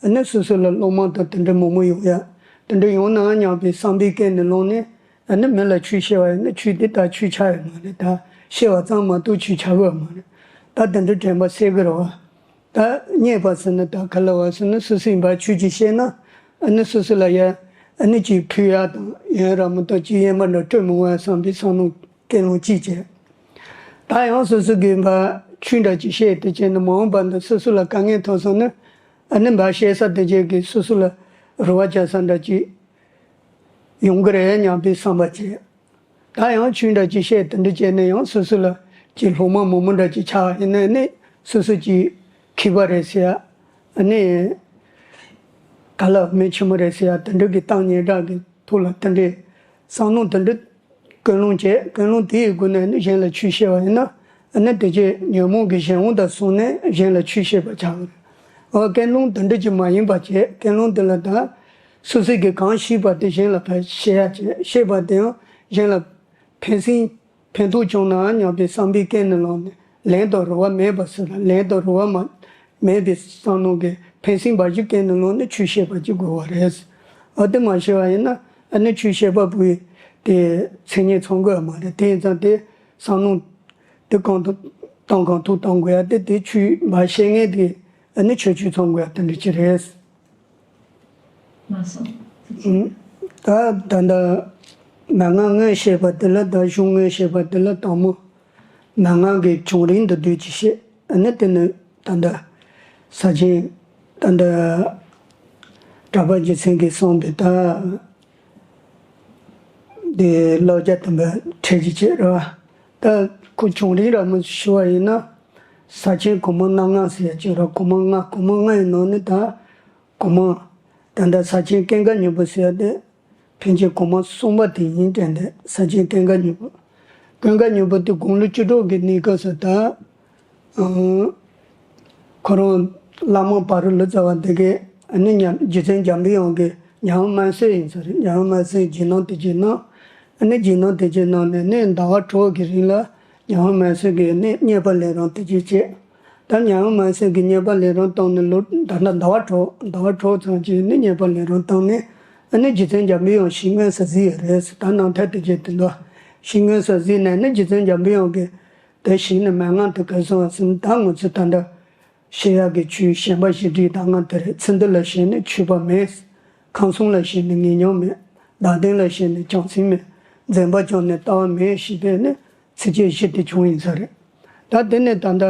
ཨ་ནི་སོ་སོ་ལ་སློབ་མ་དང་དེ་འདྲ་མང་པོ་ཡོང་ཡ། དེ་འདྲ་ཡོང་ནའང་སྙམ་པའི་བསམ་པའི་ཀུན་ནས་བསླངས་ནས། ཨ་ནི་མི་ལ་ཆོས་བཤད་པ་ཡིན་ན་ཆོས་དེ་ད་ཆོས་ཆགས་ཡོད་མ་རེད། ད་བཤད་པ་ཙམ་མ་གཏོགས་ཆོས་ཆགས་ཡོད་མ་རེད། ད་དེ་འདྲ་དྲན་པ་སད་ཀྱི་རེད་བ། ད་བརྙས་པ་ཟེར་ན་ད་ག་ལ་བ་ཟེར་ན། སོ་སོས་བ་ཆོས་ཅིག་བཤད་ན་ཨ་ནི་སོ་སོ་ལ་ཡ་ཨ་ནི་ཅིག་ཕུལ་ཡ་དང་། ཡོན་ར་མོ་དང་ཅིག་དབྱེན་པ་འདྲ་སྤྲོད་མི་འོང་ཡ་བསམ་པའི་བསམ་བློ་ཀུན་སློང་གཅིག་བྱས། ད་ཡང་སོ་སོ་གིས་བ་ཆོས་འདྲ་ཅིག་བཤད་དེ་བྱས་ན་མ་འོངས་པ་ན་སོ་སོ་ལ་དཀའ་ངལ་ཐོན་སོང་ན། ཨ་ནི་བ་བཤད་ས་དེ་བྱས་ཀྱི་སོ་སོ་ལ་རེ་བ་བྱ་ས་འདྲ་ཅིག་ཡོང་གི་རེད་སྙམ་པའི་བསམ་པ་བྱས། ད་ཡང་ཆོས་འདྲ་ཅིག་བཤད་དེ་འདྲ་བྱས་ནས་ཡང་སོ་སོ་ལ་ཅིག་སློབ་མ་མང་པོ་འདྲ་ཅིག་ཆགས་ཡིན་ན་ནི། སོ་སོ་ཅིག་མཁས་པ་རེད་ཟེར་ཡ། ཨ་ནི་ག་ལ་མི་ཆེན་མོ་རེད་ཟེར་ཡ། དེ་འདྲ་གི་གཏམ་སྙན་གྲགས་ཀྱི་ཐོག་ལ་དེ་འདྲའི་བསམ་བློ་དེ་འདྲ་ཀུན་སློང་བྱས། ཀུན་སློང་དེའི་སྒོ་ནས་ནི་གཞན་ལ་ཆོས་བཤད་པ་ཡིན་ན། ཨ་ནི་དེ་རྗེས་ཉོན་མོངས་ཀྱི་གཞན་དབང་དང་སོང་ནས་གཞན་ལ་ཆོས་བཤད་པ་ཆགས་ཀྱི་རེད། འོ་ཀུན་སློང་དེ་འདྲ་ཅིག་མ་ཡིན་པ་བྱས། ཀུན་སློང་དེ་ལ་ད་སོ་སོ་གིས་གང་ཤེས་པ་དེ་གཞན་ལ་ཕར་བཤད་ཡ་བྱས། ཤེས་པ་དེ་ཡང་གཞན་ལ་ཕན་སེམས་ཕན་ཐོགས་བྱུང་ན་སྙམ་པའི་བསམ་པའི་ཀུན་ནས་བསླངས་ནས། ལན་དང་རེ་བ་མེད་པ་ཟེར་ན། ལན་དང་རེ་བ་མ་མེད་པའི་བསམ་བློ་གིས་ཕན་སེམས་འབའ་ཞིག་ཀུན་ནས་བསླངས་ནས་ཆོས་བཤད་པ་ཅིག་དགོས་པ་རེད། འོ་དེ་མ་བཤད་པ་ཡིན་ན་ཨ་ནི་ཆོས་བཤད་པ་པོའི་དེ་མཚན་སྙན་ཚང་དགོས་ཡ་མ་རེད། དེ་ཡིན་ཙང་དེ་བསམ་བློ་དེ་གང་དུ་གཏོང་གང་ཐུབ་གཏོང་དགོས་ཡ་དེ། དེ་ཆོས་བཤད་མཁན་དེ་ཨ་ནི་ཆོས་ཆོས་ཚང་དགོས་ཡ་དེ་འདྲ་ཅིག་རེད། མ་སོང་། ཨུམ། ད་ད་ལྟ་མན་ངག་དངོས་བཤད་པ་དེ་ལ། ད་གཞུང་དངོས་བཤད་པ་དེ་ལ་དང་པོ་མན་ངག་གི་བྱུང་རིམ་འདི་བསྡུས་ཀྱིས་བཤད། ཨ་ནི་དེ་ནི་ད་ལྟ་ས་ཆེན་ད་ལྟ་གྲགས་པ་རྗེ་བཙུན་གྱིས་གསུངས་པའི་ད་ དེ་ཀློག་རྒྱ་དམ་པ་ཁྲིད་ཀྱི་བྱེད་རོགས། ད་ཁོ་བྱུང་རིམ་ར་མི་ཞུ་བ་ཡིན་ན། ས་ཆེན་གོང་མ་རྣམ་ལྔ་ཟེར་ཡ་ཅིག་ར། གོང་མ་ལྔ། གོང་མ་ལྔ་ཡི་ནང་ནས་ད་གོང་མ་ད་ལྟ་ས་ཆེན་ཀུན་དགའ་སྙིང་པོ་ཟེར་ཡ་དེ་ཕན་ཆད་གོང་མ་གསུམ་པ་དེ་ཡིན་དྲན་ཏེ། ས་ཆེན་ཀུན་དགའ་སྙིང་པོ། ཀུན་དགའ་སྙིང་པོ་དེ་དགུང་ལོ་བཅུ་དྲུག་གི་གནས་སྐབས་སུ་ད་ཨང་། ཁོ་རང་བླ་མ་བར་དུ་ལུས་ཙ་བ་འདི་གའི་ཨ་ནི་ཉམས་རྗེ་བཙུན་འཇམ་པའི་དབྱངས་ཀྱི་ཉང་སྨན་གསོས་ཡིན་ས་རེད། ཉང་སྨན་གསོས་རྗེས་གནང་དེ་རྗེས་གནང་། ཨ་ནི་རྗེས་གནང་དེ་རྗེས་གནང་ནས་ནི་ཟླ་བ་དྲུག་གི་རིང་ལ་ཉང་སྨན་གསོས་ཀྱི་ནི་མཉེས་པ་ལས་རིམ་དེ་རྗེས་བྱས། ད་ཉང་སྨན་གསོས་ཀྱི་མཉེས་པ་ལས་རིམ་བཏང་ནས་ལོ་ད་ལྟ་ཟླ་བ་དྲུག་ཟླ་བ་དྲུག་ཙམ་གྱི་ནི་མཉེས་པ་ལས་རིམ་བཏང་ནས། ཨ་ནི་རྗེ་བཙུན་འཇམ་པའི་དབྱངས་ཞིང་སྔོན་སུ་གཟིགས་ཡོད་རེད་ཟེར། ད་རྣམ་ཐར་དེ་རྗེས་དེ་འདུག་ཞིང་སྔོན་སུ་གཟིགས་ནས་ནི་རྗེ་བཙུན་འཇམ་པའི་དབྱངས་ཀྱི་དེ་ཞིང་ནས་མན་ངག་དེ་ག་སོང་ཟེར་ན། ད་ང་ཚོས་ད་ལྟ་བཤད་ཡག་གི་ཆོས་ཞེན་པ་བཞི་སྒྲིབ་གདམས་ངག་དེ་རེད། ཚེ་འདི་ལ་ཞེན་ནས་ཆོས་པ་མེད། ཁམས་གསུམ་ལ་ཞེན་ནས་ངེས་མྱོང་མེད། བདག་ལྡན་ལ་ཞེན་ནས་བྱང་སེམས་མེད། འཛིན་པ་བཅོམ་ནས་ལྟ་བ་མེད་ཞེས་པའི་ནི་ཚིགས་བཅད་བཞི་དེ་བྱུང་ཡིན་ས་རེད། ད་དེ་ནས་ད་ལྟ་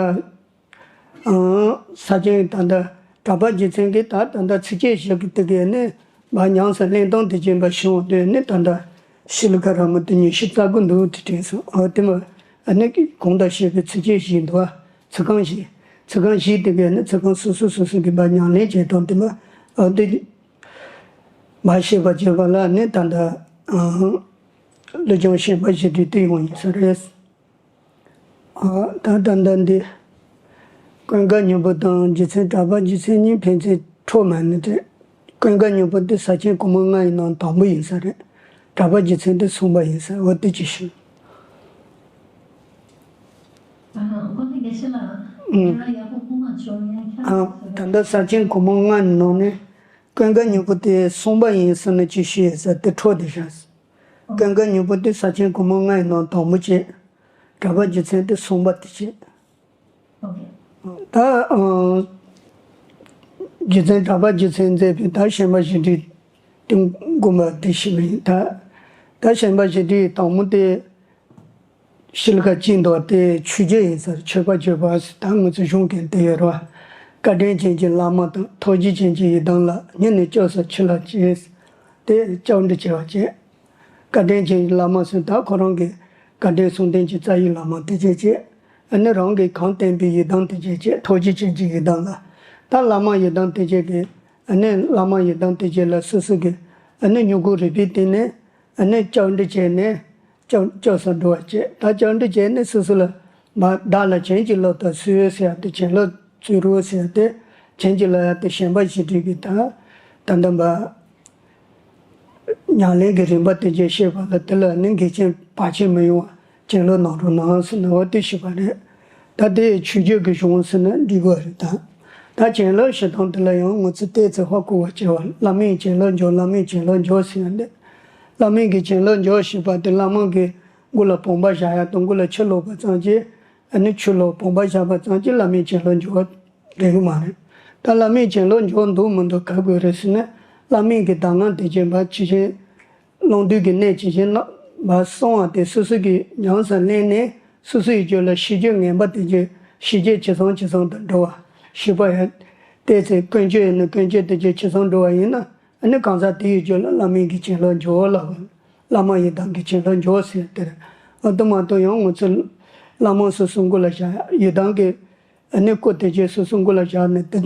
ཨང་། ས་ཆེན་ད་ལྟ་གྲགས་པ་རྗེ་བཙུན་གྱིས་ད་ད་ལྟ་ཚིགས་བཅད་བཞི་གི་དེ་གའི་ནི་མ་ཉམས་སུ་ལེན་སྟངས་དེ་བྱས་པ་བྱུང་དུས་ནི་ད་ལྟ་ཤི་ལི་ཀ་ར་མ་དེ་ཉི་ཤུ་རྩ་དགུ་འདུག་དེ་དྲན་སོང་། ཨ་དེ་མ་ཨ་ནི་གོང་དུ་བཤད་པའི་ཚིགས་བཅད་བཞི་འདུག་བ། ཚིག་རྐང་བཞི། ཚིག་རྐང་བཞི་དེ་གའི་ནི་ཚིག་རྐང་སོ་སོ་སོ་སོ་གི་མ་ཉམས་ལེན་བྱེད་སྟངས་དེ་མ་ཨ་དེ་མ་བཤད་པ་བྱས་པ་ལ་ནི་ད་ལྟ་ཨང་། ཀླུ་ཆུང་ཞེན་པ་བཞི་སྒྲིབ་དེ་ཡོང་ཡིན་ས་རེད། ཨ། ད་ད་ལྟ་འདི། ཀུན་དགའ་སྙིང་པོ་དང་རྗེ་བཙུན་གྲགས་པ་རྗེ་བཙུན་གཉིས་ཕན་ཚུན་འཕྲོག་མ་ནི་དེ། ཀུན་དགའ་སྙིང་པོ་འདི་ས་ཆེན་གོང་མ་ལྔ་ཡི་ནང་དང་པོ་ཡིན་ས་རེད། གྲགས་པ་རྗེ་བཙུན་འདི་གསུམ་པ་ཡིན་ས། འོ་དེ་ཅི་ཞིག་ཨ། ད་ལྟ་ས་ཆེན་གོང་མ་ལྔ་ནི་ནང་ནས་ཀུན་དགའ་སྙིང་པོ་དེ་གསུམ་པ་ཡིན་ས་ནི་ཅི་ཞིག་ཡིན་ས་དེ་འཕྲོག་དེ་བཞག་ཀུན་དགའ་སྙིང་པོ་དེ་ས་ཆེན་གོང་མ་ལྔ་ཡི་ནང་དང་པོ་བྱས། གྲགས་པ་རྗེ་བཙུན་དེ་གསུམ་པ་དེ་བྱས། ད་ཨང་། རྗེ་བཙུན་གྲགས་པ་རྗེ་བཙུན་མཛད་པའི་ད་ཞེན་པ་བཞི་སྒྲིབ་དེ་དགོངས་པ་དེ་ཞིག་ཡིན། ད་ད་ཞེན་པ་བཞི་སྒྲིབ་དང་པོ་དེ་ཤི་ལི་ཀ་གཅིག་འདུག་དེ་ཆོས་བརྒྱད་ཡིན་ས། ཆོས་པ་སྤྱོད་པ་ཟེར། ད་ང་ཚོ་གཞུང་གི་དེ་ཡོད་རེད་བ། བཀའ་དྲིན་ཅན་གྱི་བླ་མ་དང་ཐུགས་རྗེ་ཅན་གྱི་ཡི་དམ་ལ། སྙིང་ནས་སྐྱབས་སུ་མཆི་ལགས་ཅེས་དེ་སྐྱབས་འགྲོ་བྱས་པ་བྱས། བཀའ་དྲིན་ཅན་གྱི་བླ་མ་ཟེར་ད་ཁོ་རང་གི་བཀའ་དྲིན་གསུམ་ལྡན་གྱི་རྩ་བའི་བླ་མ་དེ་བྱས་བྱས། ཨ་ནི་རང་གིས་གང་བསྟེན་པའི་ཡི་དམ་དེ་བྱས་བྱས། ཐུགས་རྗེ་ཅན་གྱི་ཡི་དམ་ལ། ད་བླ་མ་ཡི་དམ་དེ་བྱས་ཀྱི་ཨ་ནི་བླ་མ་ཡི་དམ་དེ་བྱས་ལ་སོ་སོ་གི་ཨ་ནི་མྱུ་གུ་རིག་པའི་སྟེང་ནས་ཨ་ནི་སྐྱབས་འགྲོ་བྱས་ནས་སྐྱབས་སྐྱབས་སུ་འགྲོ་བ་བྱས། ད་སྐྱབས་འགྲོ་བྱས་ནས་སོ་སོ་ལ་མ་བདག་ལ་བྱིན་གྱིས་བརླབ་ཏུ་གསོལ་ཟེར་ཡ་དེ། བྱིན་རླབས་སྩོལ་རོགས་ཟེར་ཡ་དེ། བྱིན་གྱིས་བརླབ་ཡ་དེ་ཞེན་པ་བཞི་སྒྲིབ་ཀྱི་ད་ད་ལྟ་མ། ཉམས་ལེན་གྱི་རིམ་པ་དེ་བཅས་བཤད་པ་ལ་དེ་ལ་ནི་འགལ་རྐྱེན་བར་ཆད་མི་ཡོང་བ་བྱིན་རླབས་གནང་རོགས་གནང་ཟེར་ན་འོ་དེ་ཞུས་པ་རེད། ད་དེ་ཆོས་བརྒྱད་ཀྱི་གཞུང་ཟེར་ན་འགྲིག་གི་རེད་ད། ད་བྱིན་རླབས་ཞུ་སྟངས་དེ་ལ་ཡང་ང་ཚོས་ཏོག་ཙམ་ཧ་གོ་བ་བྱས་པ། བླ་མའི་བྱིན་རླབས་འཇོག་བླ་མའི་བྱིན་རླབས་འཇོག་ཟེར་ཡ་འདི། བླ་མའི་གི་བྱིན་རླབས་འཇོག་ཞེས་པ་དེ་བླ་མ་གི་མགོ་ལ་བུམ་པ་བཞག་ཡ་དང་མགོ་ལ་ཆུ་བླུགས་པ་ཙམ་གྱིས་ཨ་ནི་ཆུ་བླུགས་བུམ་པ་བཞག་པ་ཙམ་གྱིས་བླ་མའི་བྱིན་རླབས་འཇོག་རེད་གི་མ་རེད། ད་བླ་མའི་བྱིན་རླབས་འཇོག་འདུག་མི་འདུག་ག་དགོས་རེད་ཟེར་ན། བླ་མའི་གི་གདམས་ངག་དེ་བྱས་པ་ཇི་བཞིན། བླང་དོར་གྱི་གནད་ཇི་བཞིན་བླང་བ་གསུང་བ་དེ་སོ་སོ་གིས་ཉམས་སུ་ལེན་ནས་སོ་སོའི་རྒྱུད་ལ་ཤེས་རྒྱུད་ངན་པ་དེ་བྱས་ཤེས་རྒྱུད་ཇེ་བཟང་ཇེ་བཟང་དུ་འགྲོ་བ། ཤེས་པ་ཡང་ཏོག་ཙམ་ཀུན་སྤྱོད་ཡིན་ན་ཀུན་སྤྱོད་དེ་བྱས་ཇེ་བཟང་འགྲོ་བ་ཡིན་ན། ཨ་ནི་གང་ཟག་དེའི་རྒྱུད་ལ་བླ་མའི་གི་བྱིན་རླབས་འཇོག་ལ། བླ་མ་ཡི་དམ་གྱི་བྱིན་རླབས་འཇོག་ཟེར་དེ་རེད། ཨ་དེ་མ་གཏོགས་ཡང་ང་ཚོ་བླ་མ་སོ་སོ་མགོ་ལ་བཞག་ཡ་ཡི་དམ་གྱི་ཨ་ནི་སྐུ་དེ་བྱས་སོ་སོ་མགོ་ལ་བཞག་ནས་དེ་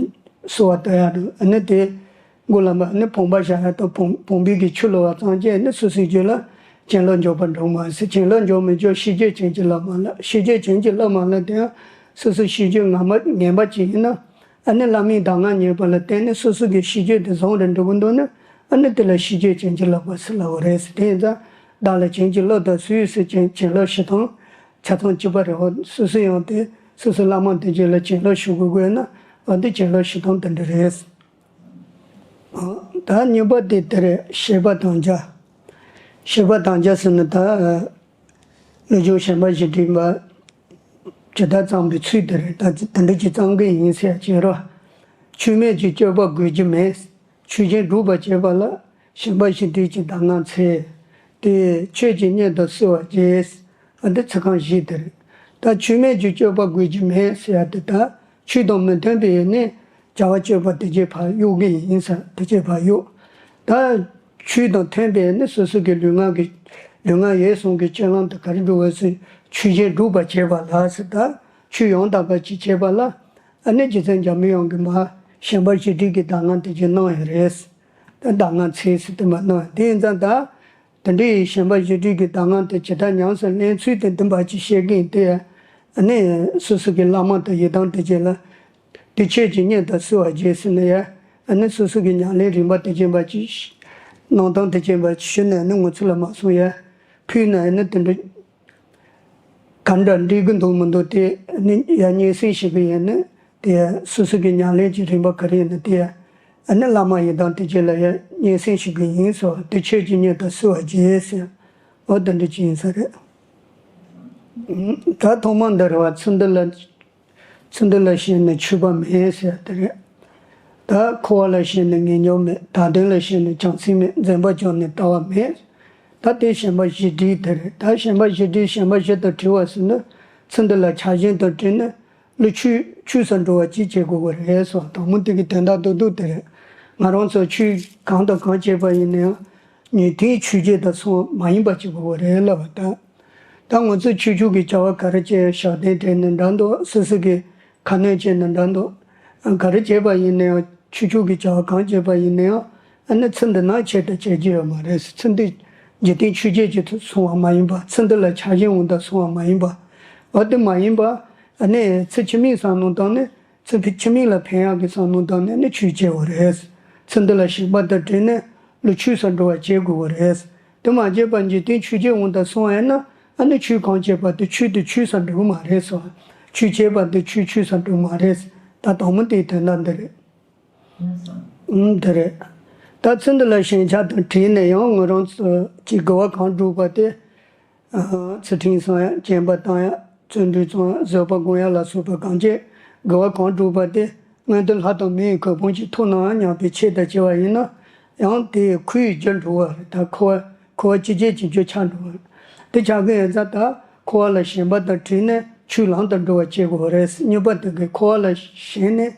གསོལ་བ་བཏབ་ཡ་རེད། ཨ་ནི་དེ་མགོ་ལ་མ་ཨ་ནི་བུམ་པ་བཞག་ཡ་དང་བུམ་བུམ་པའི་གི་ཆུ་བླུགས་པ་ཙམ་གྱིས་ཨ་ནི་སོ་སོའི་རྒྱུད་ལ་བྱིན་རླབས་འཇོག་པར་འགྲོ་མ་ཟད། བྱིན་རླབས་འཇོག་མི་འཇོག་ཤེས་རྒྱུད་བྱིན་གྱིས་བརླབ་མ་བརླབ། ཤེས་རྒྱུད་བྱིན་གྱིས་བརླབ་མ་བརླབ་དེ་ཡང་སོ་སོ་ཤེས་རྒྱུད་ངན་པ་ངན་པ་ཅིག་ཡིན་ན། ཨ་ནི་བླ་མའི་གདམས་ངག་ཉན་པ་ལ་བརྟེན་ནས་སོ་སོ་གི་ཤེས་རྒྱུད་དེ་བཟང་རུ་འགྲོ་གི་འདུག་ན། ཨ་ནི་དེ་ལ་ཤེས་རྒྱུད་བྱིན་གྱིས་བརླབ་པ་ཟེར་ལབ་པ་རེད་ཟེར། དེ་ཡིན་ཙང་བདག་ལ་བྱིན་གྱིས་བརླབ་ཏུ་གསོལ་ཟེར་བྱིན་བྱིན་རླབས་ཞུ་སྟངས་ཆ་ཚང་གཅིག་པ་རེད། འོ་སོ་སོ་ཡང་དེ་སོ་སོའི་བླ་མ་དེ་རྗེས་ལ་བྱིན་རླབས་ཞུ་དགོས་དགོས་ན། འོ་དེ་བྱིན་རླབས་ཞུ་སྟངས་དེ་འདྲ་རེད། ཨ། ད་གཉིས་པ་དེ་དེ་རེད། བཤད་པ་དམ་བཅའ། བཤད་པ་དམ་བཅའ་ཟེར་ན་ད། ཀླུ་ཆུང་ཞེན་པ་བཞི་སྒྲིབ་པ། ཇི་ལྟར་བརྩམས་པའི་ཚུལ་དེ་རེད། ད་དེ་འདྲ་ཅིག་བརྩམ་གི་ཡིན་ཟེར་བྱས་རོགས། ཆོས་མེད་ཀྱི་སྤྱོད་པ་དགོས་ཀྱི་མེད། ཆོས་ཅན་སྒྲུབ་པར་བྱེད་པ་ལ། ཞེན་པ་བཞི་སྒྲིབ་ཀྱི་གདམས་ངག་འཚལ། དེ་ཆོས་ཀྱི་གཉེན་དུ་གསོལ་བ་འབྱེད། ཨ་འདི་ཚིག་རྐང་བཞི་དེ་རེད། ད་ཆོས་མེད་ཀྱི་སྤྱོད་པ་དགོས་ཀྱི་མེད་ཟེར་ཡ་དེ་ད། ཆོས་དང་མི་མཐུན་པའི་ནི་བྱ་བ་སྤྱོད་པ་དེ་བྱས་ཕར་གཡུག་གི་ཡིན་ས། དེ་བྱས་ཕར་གཡུག་ད་ཆོས་དང་མཐུན་པའི་ནི་སོ་སོ་གི་ལུས་ངག་གི་ ལུས་ངག་ཡིད་གསུམ་གྱི་སྤྱོད་ལམ་དེ་ག་རེ་འགྲོ་བ་སོགས་ཆོས་བཞིན་སྒྲུབ་པར་བྱེད་པ་ལ་ཟེར། ད་ཆོས་ཡང་དག་པ་ཅིག་བྱེད་པ་ལ་ཨ་ནི་རྗེ་བཙུན་འཇམ་པའི་དབྱངས་ཀྱིས་མ་ཞེན་པ་བཞི་སྒྲིབ་ཀྱི་གདམས་ངག་དེ་ཅིག་གནང་ཡོད་རེད། ད་གདམས་ངག་ཚིག་ཟེར་དེ་མ་གནང་དེ་ཡིན་ཙང་ད། དེ་འདྲའི་ཞེན་པ་བཞི་སྒྲིབ་ཀྱི་གདམས་ངག་དེ་ཇི་ལྟར་ཉམས་སུ་ལེན་ཚུལ་དེ་འདི་འབའ་ཅིག་བཤད་ཀྱིན་དེ། ཨ་ནི་སོ་སོ་གི་བླ་མ་དང་ཡི་དམ་དེ་བཅས་ལ། དེ་ཆོས་ཀྱི་སྙིང་དུ་བསྲེ་བར་བགྱི་ཟེར་ནས་ཡ། ཨ་ནི་སོ་སོ་གི་ཉམས་ལེན་རིམ་པ་དེ་བཅས་འབའ་ཅིག་གནང་སྟངས་དེ་བཅས་འབའ་ཅིག་ཞུས་ནས་ནི་ངོ་ཚུལ་ལ་མ་སོང་ཡ། ཕུལ་ནས་ཨ་ནི་དེ་འདྲ། ག་འདྲ་འགྲིག་གི་འདུག་མི་འདུག་དེ་ནི་ཡ་སྙན་སེང་ཞུ་གི་ཡིན་ནི་དེ་སོ་སོ་གི་ཉམས་ལེན་གྱི་རིམ་པ་ག་རེ་ཡིན་ན་དེ་ཨ་ནི་བླ་མ་ཡི་དམ་དེ་བཅས་ལ་ཡ་སྙན་སེང་ཞུ་གི་ཡིན་ཟེར་བ་དེ་ཆོས་ཀྱི་སྙིང་དུ་བསྲེ་བར་བགྱི་ཟེར། འོ་དེ་འདྲ་ཅིག་ཡིན་ས་རེད། ད་ཐོག་མ་འདི་རེད་བ། ཚུལ་འདི་ལ། ཚུལ་འདི་ལ་ཞེན་ནས་ཆོས་པ་མེད་ཟེར་དེ་རེད། ད་འཁོར་བ་ལ་ཞེན་ནས་ངེས་འབྱུང་མེད། བདག་དོན་ལ་ཞེན་ནས་བྱང་སེམས་མེད། འཛིན་པ་སྦྱངས་ནས་ལྟ་བ་མེད། ད་དེ་ཞེན་པ་བཞི་སྒྲིབ་དེ་རེད། ད་ཞེན་པ་བཞི་སྒྲིབ་ཞེན་པ་བཞི་དང་བྲལ་བ་ཟེར་ན། ཚུལ་འདི་ལ་ཆགས་ཞེན་དང་བྲལ་ནས་བློ་ཆོས་ཆོས་སུ་འགྲོ་བ་ཅིག་བྱེད་དགོས་པ་རེད་ཟེར་བ་དང་མོ་དེ་གི་དོན་དག་རྡོག་རྡོག་དེ་རེད། ང་རང་ཚོ་ཆོས་གང་དང་གང་བྱེད་པ་ཡིན་ན་ཡང་ཉན་ཐོས་ཆོས་བརྒྱད་དང་མཚུངས་པ་མ་ཡིན་པ་བྱེད་དགོས་པ་རེད་ལབ་པ་དང་། ད་ང་ཚོས་ཆོས་ཕྱོགས་ཀྱི་བྱ་བ་ག་རེ་བྱས། ཞབས་བརྟན་སྤྲད་ནས་འདྲ་འདུག་སོ་སོ་གི་ཁ་སྣོན་བྱས་ནས་འདྲ་འདུག་ག་རེ་བྱས་པ་ཡིན་ན་ཡང་ཆོས་ཕྱོགས་ཀྱི་བྱ་བ་གང་བྱས་པ་ཡིན་ན་ཡང་ཨ་ནི་ཚུལ་འདི་ནང་ཆེད་དུ་བྱེད་རྒྱུ་ཡོད་མ་རེད། ཚུལ་འདི་འཇིག་རྟེན་ཆོས་བརྒྱད་ཀྱི་ཚུལ་སོང་བ་མ་ཡིན་པ། ཚུལ་འདི་ལ་ཆགས་ཞེན་འོང་དང་སོང་བ་མ་ཡིན་པ། འོ་དེ་མ་ཡིན་པ་ཨ་ནི་ཚུལ་ཕྱི་མའི་བསམ་བློ་བཏང་ནས་ཚུལ་ཕྱི་མ་ལ་ཕན་ཡག་གི་བསམ་བློ་བཏང་ནས་ཨ་ནི་ཆོས་བྱས་པ་རེད། ཚུལ་འདི་ལ་ཞེན་པ་དང་བྲལ་ནས་བློ་ཆོས་སུ་འགྲོ་བ་བྱེད་དགོས་པ་རེད། དེ་མ་བྱས་པར་འཇིག་རྟེན་ཆོས་བརྒྱད་འོང་དང་སོང་བ་ཡིན་ན་ཨ་ནི་ཆོས་གང་བྱས་པ་དེ་ཆོས་དེ་ཆོས་སུ་འགྲོ་གི་མ་རེད་ཟེར། ཆོས་བྱས་པ་དེ་ཆོས་ཆོས་སུ་འགྲོ་གི་མ་རེད། ད་དང་པོ་དེའི་དོན་དག་འདི་རེད། ཨུམ་དེ་རེད། ད་ཚུལ་འདི་ལ་ཞེན་ཆགས་དང་བྲལ་ནས་ཡང་ང་རང་ཚོ་གི་དགེ་བ་གང་བསྒྲུབས་པ་དེ། ཚུལ་ཁྲིམས་སྲུང་ཡ། སྦྱིན་པ་བཏང་ཡ། བརྩོན་འགྲུས་བརྩོན་ཡ། བཟོད་པ་སྒོམ་ཡ་ལ་སོགས་པ་གང་བྱས་དགེ་བ་གང་བསྒྲུབས་པ་དེ་མངོན་མཐོ་ལྷ་དང་མིའི་གོ་འཕང་ཅིག་ཐོབ་ན་སྙམ་པའི་ཆེད་དུ་བྱས་པ་ཡིན་ན་ཡང་དེ་ཁོའི་རྒྱུར་འགྲོ་བ་རེད། ད་འཁོར་བ་འཁོར་བ་སྤྱི་བྱེ་བའི་རྒྱུར་ཆགས་འགྲོ་བ་རེད། དེ་ཆགས་ཀྱི་ཡོད་ཙང་ད་འཁོར་བ་ལ་ཞེན་པ་དང་བྲལ་ནས་ཆོས་ལམ་དུ་འགྲོ་བ་བྱེད་དགོས་པ་རེད། གཉིས་པ་དེ་གི་འཁོར་བ་ལ་ཞེན་ནས།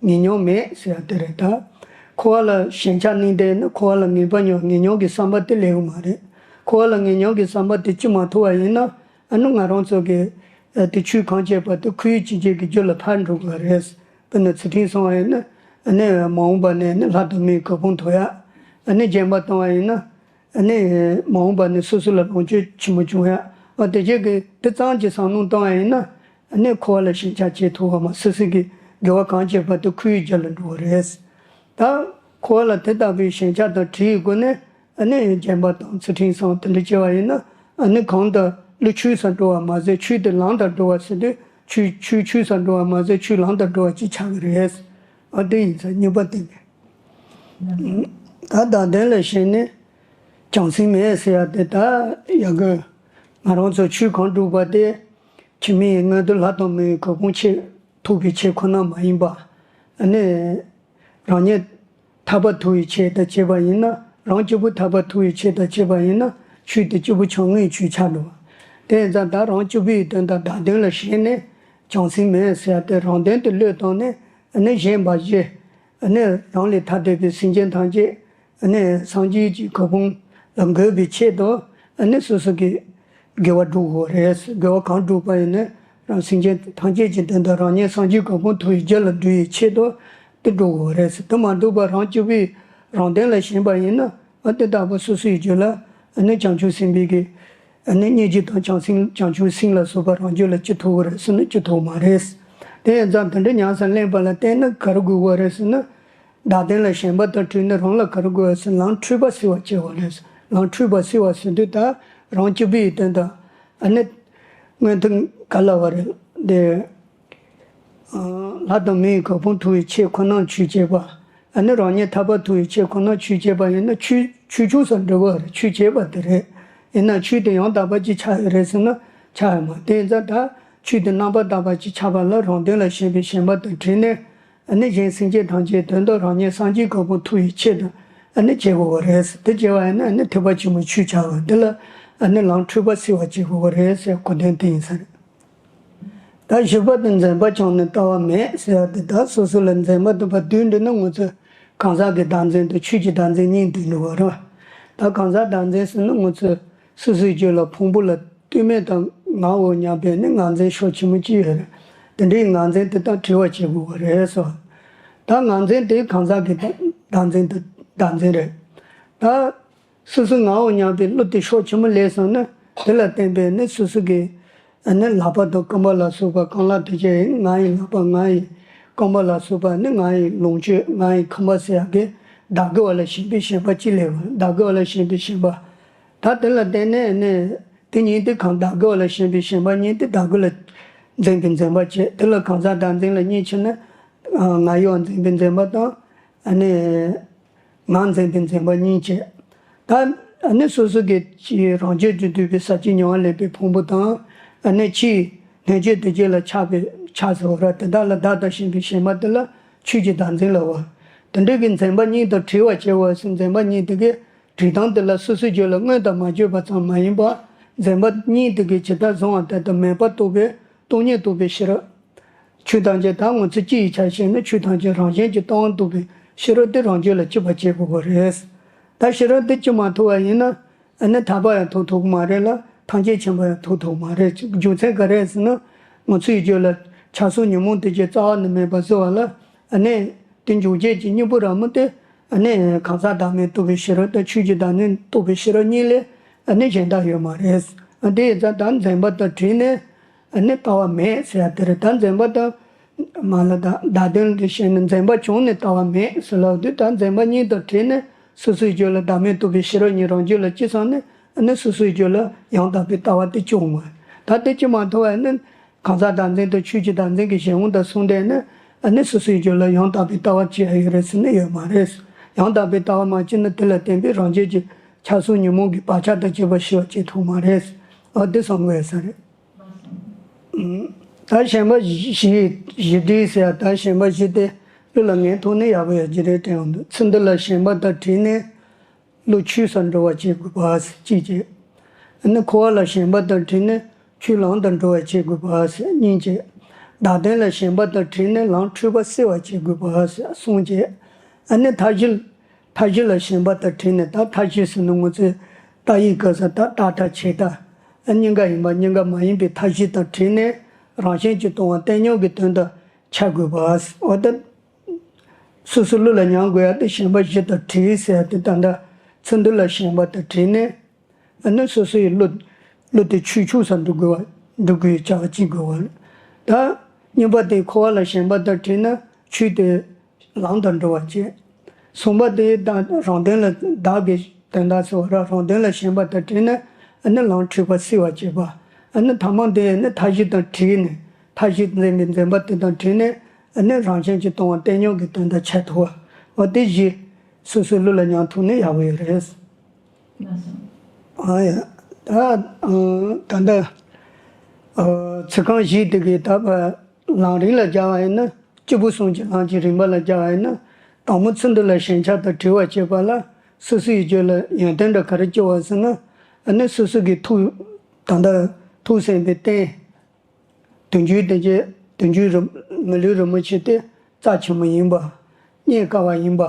ངེས་མྱོང་མེད་ཟེར་ཡ་དེ་རེད་ད། འཁོར་བ་ལ་ཞེན་ཆགས་གནས་བསྡད་ན་འཁོར་བ་ལ་ངེས་པ་མྱོང་ངེས་མྱོང་གི་བསམ་པ་དེ་སླེབས་ཀྱི་མ་རེད། འཁོར་བ་ལ་ངེས་མྱོང་གི་བསམ་པ་དེ་ཅི་མ་ཐོབ་པ་ཡིན་ན་ཨ་ནི་ང་རང་ཚོ་གི་ཨ་དེ་ཆོས་གང་བྱས་པ་དེ་ཁོའི་སྤྱི་བྱེ་བའི་རྒྱུ་ལ་ཕར་འགྲོ་དགོས་རེད། དཔེར་ན་ཚུལ་ཁྲིམས་སྲུང་བ་ཡིན་ན་ཨ་ནི་མ་འོངས་པ་ནས་ནི་ལྷ་དང་མིའི་གོ་འཕང་ཐོབ་ཡ། ཨ་ནི་སྦྱིན་པ་བཏང་བ་ཡིན་ན། ཨ་ནི་མ་འོངས་པ་ནས་སོ་སོ་ལ་ལོངས་སྤྱོད་ཆེན་མོ་བྱུང་ཡ། ཨ་དེ་བྱེད་ཀྱི་དེ་ཙམ་གྱི་བསམ་བློ་བཏང་བ་ཡིན་ན། ཨ་ནི་འཁོར་བ་ལ་ཞེན་ཆགས་བྱེད་ཐུབ་པ་མ། སོ་སོ་གི་དགེ་བ་གང་བྱས་པ་དེ་ཁོའི་རྒྱུ་ལ་འགྲོ་བ་རེད། ད་འཁོར་བ་ལ་དེ་ལྟ་བུའི་ཞེན་ཆགས་དང་བྲལ་བའི་སྒོ་ནས་ཨ་ནི་སྦྱིན་པ་དང་ཚུལ་ཁྲིམས་སྲུང་དེ་འདྲ་བྱས་པ་ཡིན་ན་ཨ་ནི་གང་ལྟར་བློ་ཆོས་སུ་འགྲོ་བ་མ་ཟད་ཆོས་དེ་ལམ་དུ་འགྲོ་བ་ཟེར་དུས་ཆོས་ཆོས་ཆོས་སུ་འགྲོ་བ་མ་ཟད་ཆོས་ལམ་དུ་འགྲོ་བ་ཅིག་ཆགས་ཀྱི་རེད། ཨ་དེ་ཡིན་ཙང་གཉིས་པ་དེ་ནི། ད་བདག་དོན་ལ་ཞེན་ནས་བྱང་སེམས་མེད་ཟེར་ཡ་དེ་ད་ཡ་གི་ང་རང་ཚོ་ཆོས་གང་བསྒྲུབས་པ་དེ་ཕྱི་མའི་མངོན་མཐོ་ལྷ་དང་མིའི་གོ་འཕང་ཆེད་ཐོབ་པའི་ཆེད་ཁོ་ན་མ་ཡིན་པ། ཨ་ནི་རང་ཉིད་ཐར་པ་ཐོབ་པའི་ཆེད་དུ་བྱས་པ་ཡིན་ན་རང་གཅིག་པུ་ཐར་པ་ཐོབ་པའི་ཆེད་དུ་བྱས་པ་ཡིན་ན་ཆོས་དེ་གཅིག་པུ་ཆུང་ངུའི་ཆོས་ཆགས་འགྲོ་བ། དེ་ཡིན་ཙང་ད་རང་གཅིག་པུའི་དོན་དག་བདག་དོན་ལ་ཞེན་ནས་བྱང་སེམས་མེད་ཟེར་ཡ་དེ་རང་དོན་དེ་བློས་བཏང་ནས་ཨ་ནི་གཞན་པ་བཞི། ཨ་ནི་རང་ལས་ཐ་དད་པའི་སེམས་ཅན་ཐམས་ཅད་ཨ་ནི་སངས་རྒྱས་ཀྱི་གོ་འཕང་ལ་འགོད་པའི་ཆེད་དུ་ཨ་ནི་སོ་སོ་གི་དགེ་བ་སྒྲུབ་དགོས་རེད། དགེ་བ་གང་སྒྲུབ་པ་ཡིན་ན་རང་སེམས་ཅན་ཐམས་ཅད་ཀྱི་དོན་དུ་རང་ཉིད་སངས་རྒྱས་གོ་འཕང་ཐོབ་པའི་རྒྱུ་ལ་འགྲོ་བའི་ཆེད་དུ་དེ་སྒྲུབ་དགོས་རེད། དེ་མ་སྒྲུབ་པར་རང་གཅིག་པུའི་རང་དོན་ལ་ཞེན་པ་ཡིན་ན་ཨ་དེ་ལྟ་བུ་སོ་སོའི་རྒྱུད་ལ་ཨ་ནི་བྱང་ཆུབ་སེམས་དཔའི་གི་ཨ་ནི་སྙིང་རྗེ་དང་བྱང་སེམས་བྱང་ཆུབ་སེམས་ལ་སོགས་པ་རང་རྒྱུད་ལ་ཅི་ཐོབ་ཀྱི་རེད་ཟེར་ན་ཅི་ཐོབ་མ་རེད། དེ་ཡིན་ཙང་དེ་འདྲ་ཉམས་སུ་ལེན་པ་ལ་བརྟེན་ན་ག་རེ་དགོས་པ་རེད་ཟེར་ན། བདག་དོན་ལ་ཞེན་པ་དང་བྲལ་ནས་རང་ལ་ག་རེ་དགོས་པ་ཟེར་ན་ལམ་འཁྲུལ་པ་སེལ་བར་བྱེད་པ་རེད། ལམ་འཁྲུལ་པ་སེལ་བ་ཟེར་དུས་ད་རང་གཅིག་པུའི་དོན་དུ་ཨ་ནི་མངོན་མཐོ་ག་ལ་བ་རེད་དེ། ལྷ་དང་མིའི་གོ་འཕང་ཐོབ་པའི་ཆེད་ཁོ་ན་ཆོས་བྱེད་པ། ཨ་ནི་རང་ཉིད་ཐར་པ་ཐོབ་པའི་ཆེད་ཁོ་ན་ཆོས་བྱེད་པ་ཡིན་ན་ཆོས་ཆོས་ཕྱོགས་སུ་འགྲོ་བ་རེད། ཆོས་བྱེད་པ་དེ་རེད། ཡིན་ན་ཆོས་དེ་ཡང་དག་པ་ཅིག་ཆགས་ཡོད་རེད་ཟེར་ན་ཆགས་ཡོད་མ་རེད། དེ་ཡིན་ཙང་ད་ཆོས་དེ་རྣམ་པར་དག་པ་ཅིག་ཆགས་པ་ལ་རང་དོན་ལ་ཞེན་པའི་ཞེན་པ་དང་བྲལ་ནས་ཨ་ནི་གཞན་སེམས་ཅན་ཐམས་ཅད་དོན་དུ་རང་ཉིད་སངས་རྒྱས་གོ་འཕང་ཐོབ་པའི་ཆེད་དུ་ཨ་ནི་བྱེད་དགོས་པ་རེད། དེ་བྱེད་པ་ཡིན་ན་ཨ་ནི་ཐེག་པ་ཆེན་པོའི་ཆོས་ཆགས་པ་འདི་ལ་ཨ་ནི་ལམ་འཁྲུལ་པ་སེལ་བ་བྱེད་དགོས་པ་རེད་ཟེར་གོ་དོན་དེ་ཡིན་ས་རེད། ད་བཞི་པ་དེ་འཛིན་པ་བྱང་ནས་ལྟ་བ་མེད་ཟེར་བ་དེ། ད་སོ་སོ་ལ་འཛིན་པ་འདུག་པ་དུས་འདི་ནི་ང་ཚོས་གང་ཟག་གི་བདག་འཛིན་དང་ཆོས་ཀྱི་བདག་འཛིན་གཉིས་འདུས་འགྲོ་བ་རེད། ད་གང་ཟག་བདག་འཛིན་ཟེར་ན་ང་ཚོས་ སོ་སོའི་རྒྱུད་ལ་ཕུང་པོ་ལ་ལྟོས་མེད་དང་ངའོ་སྙམ་པའི་ནི་ངར་འཛིན་ཕྱོགས་ཆེན་མོ་གཅིག་ཡོད་རེད། དེ་འདྲའི་ངར་འཛིན་དེ་དག་བྲི་བར་བྱེད་དགོས་པ་རེད་སོ། ད་ངར་འཛིན་དེ་གང་ཟག་གི་བདག་འཛིན་དེ་བདག་འཛིན་རེད། ད། སོ་སོ་ངའོ་སྙམ་པའི་བློ་དེ་ཕྱོགས་ཆེན་མོ་ལས་སོང་ན་དེ་ལ་བརྟེན་པའི་ནི་སོ་སོ་གི་ནི་ལག་པ་དང་རྐང་པ་ལ་སོགས་པ། རྐང་ལག་དེ་ཅན་ང་ཡི་ལག་པ། ང་ཡི་རྐང་པ་ལ་སོགས་པ་ནི་ང་ཡི་ལོངས་སྤྱོད། ང་ཡི་ཁང་པ་ཟེར་ཡག་གི་བདག་གི་བ་ལ་ཞེན་པའི་ཞེན་པ་གཅིག་སླེབས། བདག་གི་བ་ལ་ཞེན་པའི་ཞེན་པ། ད་དེ་ལ་བརྟེན་ནས་ནི་དེ་གཉིས་དེ་གང་། བདག་གི་བ་ལ་ཞེན་པའི་ཞེན་པ་གཉིས་དེ་བདག་གི་ལ་འཛིན་པའི་འཛིན་པ་བྱེད། དེ་ལ་གང་ཟག་བདག་འཛིན་ལ་གཉིས་ཕྱེ་ན། ང་ཡི་བ་འཛིན་པའི་འཛིན་པ་དང་། ནི། ངར་འཛིན་པའི་འཛིན་པ་གཉིས་བྱས། ད་ནི་སོ་སོ་གི་རང་རྒྱུད་དུ་འདུས་པའི་ཟག་བཅས་ཉེ་བར་ལེན་པའི་ཕུང་པོ་དང་། ནི་ཕྱིའི་སྣོད་བཅུད་དེ་བཅས་ལ་ཆགས་པའི་ཆགས་ཟེར་བ་ར། དེ་དག་ལ་བདག་ལྟ་བཞིན་པའི་ཞེན་པ་དེ་ལ་ཆོས་ཀྱི་བདག་འཛིན་ལབ་པ། དེ་འདྲ་གི་འཛིན་པ་གཉིས་དང་བྲལ་བར་བྱེད་པ་ཟེར། འཛིན་པ་གཉིས་དེ་གའི་བྲལ་སྟངས་དེ་ལ་སོ་སོའི་རྒྱུད་ལ་སྔོན་དང་མ་བྱས་པ་ཙམ་མ་ཡིན་པར། འཛིན་པ་གཉིས་དེ་གའི་ཇི་ལྟར་བཟུང་བ་ལྟར་དུ་མེད་པར་རྟོགས་པའི་སྟོང་ཉིད་རྟོགས་པའི་ཤེས་རབ། ཆོས་ཐམས་ཅད་ད་ངོ་ཚ་སྤྱི་ཡི་ཆ་བཞག་ན་ཆོས་ཐམས་ཅད་རང་བཞིན་གྱིས་སྟོང་པར་རྟོགས་པའི་ཤེས་རབ་དེ་རང་རྒྱུད་ལ་སྐྱེ་བར་བྱེད་དགོས་པ་རེད། ད་ཤེས་རབ་དེ་སྐྱེ་མ་ཐུབ་པ་ཡིན་ན། ཨ་ནི་ཐར་པ་ཡང་ཐོབ་ཐུབ་ཀྱི་མ་རེད་ལ། ཐམས་ཅད་མཁྱེན་པ་ཡང་ཐོབ་ཐུབ་ཀྱི་མ་རེད། རྒྱུ་མཚན་ག་རེ་ཟེར་ན། ང་ཚོའི་རྒྱུད་ལ་ཆགས་སོགས་ཉོན་མོངས་དེ་ཅིག་རྩ་བ་ནས་མེད་པར་བཟོ་བ་ལ། ཨ་ནི་དེ་འཇུག་བྱེད་ཀྱི་སྙིང་པོ་རང་མོ་དེ། ཨ་ནི་གང་ཟག་བདག་མེད་རྟོགས་པའི་ཤེས་རབ་དང་ཆོས་ཀྱི་བདག་མེད་རྟོགས་པའི་ཤེས་རབ་གཉིས་ལས། ཨ་ནི་གཞན་དག་ཡོད་མ་རེད། ཨ་དེ་ཡིན་ཙང་ད་འཛིན་པ་དང་བྲལ་ནས། ཨ་ནི་ལྟ་བ་མེད་ཟེར་ཡ་དེ་རེད། ད་འཛིན་པ་དང་མ་ལ་ད་བདག་དོན་དུ་བྱས་ནས་འཛིན་པ་བྱུང་ནས་ལྟ་བ་མེད་ཟེར་ལབ་དུས། ད་འཛིན་པ་གཉིས་དང་བྲལ་ནས་སོ་སོའི་རྒྱུད་ལ་བདག་མེད་རྟོགས་པའི་ཤེས་རབ་གཉིས་རང་རྒྱུད་ལ་སྐྱེས་སོང་ནས། ཨ་ནི་སོ་སོའི་རྒྱུད་ལ་ཡང་དག་པའི་ལྟ་བ་དེ་སྐྱེ་འོང་བ། ད་དེ་སྐྱེ་མ་ཐུབ་པ་ནི་གང་ཟག་བདག་འཛིན་དང་ཆོས་ཀྱི་བདག་འཛིན་གྱི་གཞན་དབང་དང་ཟུང་འབྲེལ་ནས། ཨ་ནི་སོ་སོའི་རྒྱུད་ལ་ཡང་དག་པའི་ལྟ་བ་སྐྱེ་ཡ་ཡོད་རེད་ཟེར་ན་ཡོད་མ་རེད། ཡང་དག་པའི་ལྟ་བ་མ་སྐྱེས་ན་དེ་ལ་བརྟེན་པའི་རང་རྒྱུད་ཀྱི་ཆགས་སོགས་ཉོན་མོངས་ཀྱི་བག་ཆགས་དང་བཅས་པ་ཞི་བ་སྐྱེ་ཐུབ་མ་རེད། ཨ་དེ་བསམ་དགོས་ས་རེད། ད་ཞེན་པ་བཞི། བཞི་སྡུད་ཟེར་ཡ། ད་ཞེན་པ་བཞི་དེ་གླུ་ལ་ངའི་ཐོག་ནས་ཡག་པོ་ཡོད་ཀྱི་རེད་དྲན་འདུག་ཚུལ་འདི་ལ་ཞེན་པ་དང་བྲལ་ནས་གླུ་ཆོས་སར་འགྲོ་བར་བྱེད་དགོས་པ་ཟེར་གཅིག་བྱས། ཨ་ནི་འཁོར་བ་ལ་ཞེན་པ་དང་བྲལ་ནས་ཆོས་ལམ་དུ་འགྲོ་བར་བྱེད་དགོས་པ་ཟེར་གཉིས་བྱས། བདག་དོན་ལ་ཞེན་པ་དང་བྲལ་ནས་ལམ་འཁྲུལ་པ་སེལ་བར་བྱེད་དགོས་པ་ཟེར་གསུམ་བྱས། ཨ་ནི་མཐའ་བཞི། མཐའ་བཞི་ལ་ཞེན་པ་དང་བྲལ་ནས། ད་མཐའ་བཞི་ཟེར་ན་ང་ཚོས་རྟ་ཡི་སྐབས་སུ་ད་རྟ་མཐའ་ཁྱེར་རྟ། ཨ་སྙིང་ག་ཡིན་པ་སྙིང་ག་མ་ཡིན་པའི་མཐའ་བཞི་དང་བྲལ་ནས་རང་བཞིན་གྱིས་སྟོང་པ་བསྟན་ཉམས་ཀྱི་དོན་དུ་འཆར་དགོས་པ། འོ་ད་སོ་སོ་གླུ་ལ་ཉམས་དགོས་ཡ་དེ་ཞེན་པ་བཞི་དང་བྲལ་ཟེར་ཡ་དེ། ད་ལྟ་ཚུལ་འདི་ལ་ཞེན་པ་དང་བྲལ་ནས། ཨ་ནི་སོ་སོའི་གླུ། གླུ་དེ་ཆོས་ཕྱོགས་སུ་འགྲོ་དགོས་པ། འགྲོ་དགོས་བྱ་བ་བྱེད་དགོས་པ། ད་གཉིས་པ་དེ་འཁོར་བ་ལ་ཞེན་པ་དང་བྲལ་ན་ཆོས་དེ་ལམ་དུ་འགྲོ་བར་བྱེད། གསུམ་པ་དེ་ད་རང་དོན་ལ། བདག་གི་དོན་དག་ཟེར་བ་ར། རང་དོན་ལ་ཞེན་པ་དང་བྲལ་ན་ཨ་ནི་ལམ་འཁྲུལ་པ་སེལ་བར་བྱེད་པ། ཨ་ནི་ཐ་མ་དེ་ནི་མཐའ་བཞི་དང་བྲལ་ནས། མཐའ་བཞི་འཛིན་པའི་འཛིན་པ་དེ་དང་བྲལ་ནས་ཨ་ནི་རང་བཞིན་གྱིས་སྟོང་པ་བསྟན་ཉམས་ཀྱི་དོན་དུ་འཆར་ཐུབ་པ། འོ་དེ་བཞི་སོ་སོའི་གླུ་ལ་ཉམས་ཐུབ་ན་ཡག་པོ་ཡོད་རེད། ཨ་ཡ། ད་ཨ་ད་ལྟ་ཨ་ཚིག་རྐང་བཞི་དེ་གའི་ད་ལམ་རིམ་ལ་སྦྱར་བ་ཡིན་ན། སྐྱེས་བུ་གསུམ་གྱི་ལམ་གྱི་རིམ་པ་ལ་སྦྱར་བ་ཡིན་ན། དང་པོ་ཚུལ་འདི་ལ་ཞེན་ཆགས་དང་བྲལ་བར་བྱེད་པ་ལ་སོ་སོའི་རྒྱུད་ལ་ཡོན་ཏན་འདྲ་ག་རེ་སྐྱེ་བ་ཟེར་ན། ཨ་ནི་སོ་སོ་གི་ཐུགས། ད་ལྟ་ཐུགས་སེམས་པའི་རྟེན། དུས་རྒྱུན་དེ་རྗེས་དུས་རྒྱུན་རི། མི་ལུས་རི་མོ་ཆེ་དེ་རྩ་ཆེན་མོ་ཡིན་པ། རྙེད་དཀའ་བ་ཡིན་པ།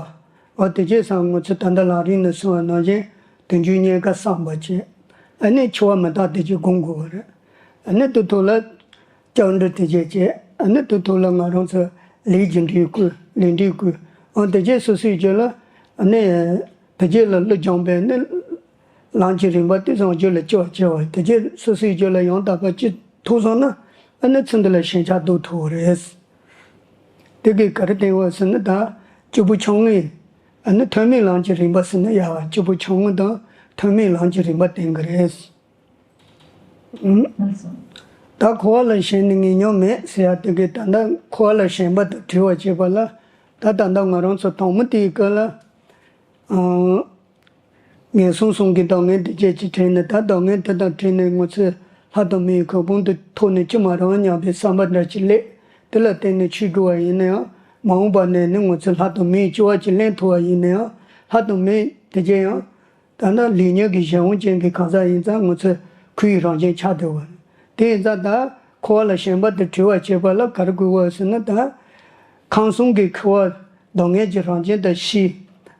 འོ་དེ་རྗེས་སང་ང་ཚོས་ད་ལྟ་ལམ་རིམ་ནས་གསུངས་པ་ནང་བཞིན་དུས་རྒྱུན་རྙེད་དཀའ་བསམ་པ་བྱས། ཨ་ནི་འཆི་བ་མི་རྟག་དེ་ཅིག་སྒོམ་དགོས་པ་རེད། ཨ་ནི་དེ་ཐོག་ལ་སྐྱབས་འགྲོ་དེ་རྗེས་བྱས། ཨ་ནི་དེ་ཐོག་ལ་ང་རང་ཚོ་ལས་རྒྱུ་འབྲས་བསྐུལ། ལས་འབྲས་བསྐུལ། འོ་དེ་རྗེས་སོ་སོའི་རྒྱུད་ལ་ཨ་ནི་དེ་རྗེས་ལ་གླུ་སྦྱངས་པས་ནི། ལམ་གྱི་རིམ་པ་དེ་བཟང་རྒྱུད་ལ་སྐྱེ་བར་བྱ་བ། དེ་རྗེས་སོ་སོའི་རྒྱུད་ལ་ཡང་དག་པ་སྐྱེ་ཐུབ་སོང་ན། ཨ་ནི་ཚུལ་འདི་ལ་ཞེན་ཆགས་ལྡོག་ཐུབ་པ་རེད། དེ་གིས་ག་རེ་བསྟན་པ་ཟེར་ན། ད་སྐྱེས་བུ་ཆུང་ངུས་ཨ་ནི་ཐོན་མིའི་ལམ་གྱི་རིམ་པ་ཟེར་ན་ཡག་པ། སྐྱེས་བུ་ཆུང་ངུ་དང་ཐོན་མིའི་ལམ་གྱི་རིམ་པ་བསྟན་གྱི་རེད། ད་འཁོར་བ་ལ་ཞེན་ནས་ངེས་སྙོམས་མེད་ཟེར་ཡ་དེ་གིས་ད་ལྟ་འཁོར་བ་ལ་ཞེན་པ་དང་བྲལ་བར་བྱེད་པ་ལ། ད་ད་ལྟ་ང་རང་ཚོ་དང་པོ་དེའི་སྐབས་ལ། ཨང་། ངན་སོང་གསུམ་གྱི་བདག་ངན་དེ་བཅས་ཀྱི་དྲན་ནས། ད་བདག་ངན་དེ་དང་བྲལ་ནས་ང་ཚོས་ལྷ་དང་མིའི་གོ་འཕང་དེ་ཐོབ་ནས་ཅི་མ་རུང་སྙམ་པའི་བསམ་པ་འདྲ་ཅིག་སླེབས། དེ་ལ་བརྟེན་ནས་ཆོས་སྒྲུབ་པ་ཡིན་ན་ཡང་། མ་འོངས་པ་ནས་ནི་ང་ཚོས་ལྷ་དང་མིའི་སྐྱེ་བ་ཅིག་ལེན་ཐུབ་པ་ཡིན་ན་ཡང་། ལྷ་དང་མི་དེ་བཅས་ཡང་། ད་ནི་ལས་ཉོན་གྱི་གཞན་དབང་ཅན་གྱི་གང་ཟག་ཡིན་ཙང་ང་ཚོས་ཁོའི་རང་བཞིན་ཆགས་བསྡད་པ། དེ་ཡིན་ཙང་ད་འཁོར་བ་ལ་ཞེན་པ་དེ་བྲལ་བར་བྱེད་པ་ལ་ག་རེ་དགོས་པ་ཟེར་ན། ད་ཁམས་གསུམ་གྱི་འཁོར་བ་སྡུག་བསྔལ་གྱི་རང་བཞིན་དེ་ཤེས།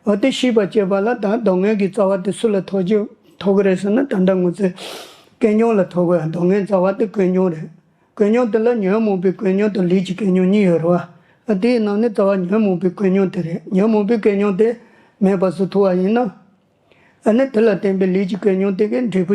འོ་དེ་ཤེས་པར་བྱེད་པ་ལ། ད་སྡུག་བསྔལ་གྱི་རྩ་བ་དེ་སུ་ལ་ཐོགས་རྒྱུ་ ཐོབ་གི་རེད་ཟེར་ན། ད་ལྟ་ང་ཚོས་ཀུན་འབྱུང་ལ་ཐོབ་གི། སྡུག་བསྔལ་རྩ་བ་དེ་ཀུན་འབྱུང་རེད། ཀུན་འབྱུང་དེ་ལ་ཉོན་མོངས་པའི་ཀུན་འབྱུང་དང་ལས་ཀྱི་ཀུན་འབྱུང་གཉིས་ཡོད་རེད་བ། ཨ། དེའི་ནང་ནས་རྩ་བ་ཉོན་མོངས་པའི་ཀུན་འབྱུང་དེ་རེད། ཉོན་མོངས་པའི་ཀུན་འབྱུང་དེ་མེད་པ་བཟོ་ཐུབ་པ་ཡིན་ན། ཨ་ནི་དེ་ལ་བརྟེན་པའི་ལས་ཀྱི་ཀུན་འབྱུང་དེ་གིས་འབྲས་བུ་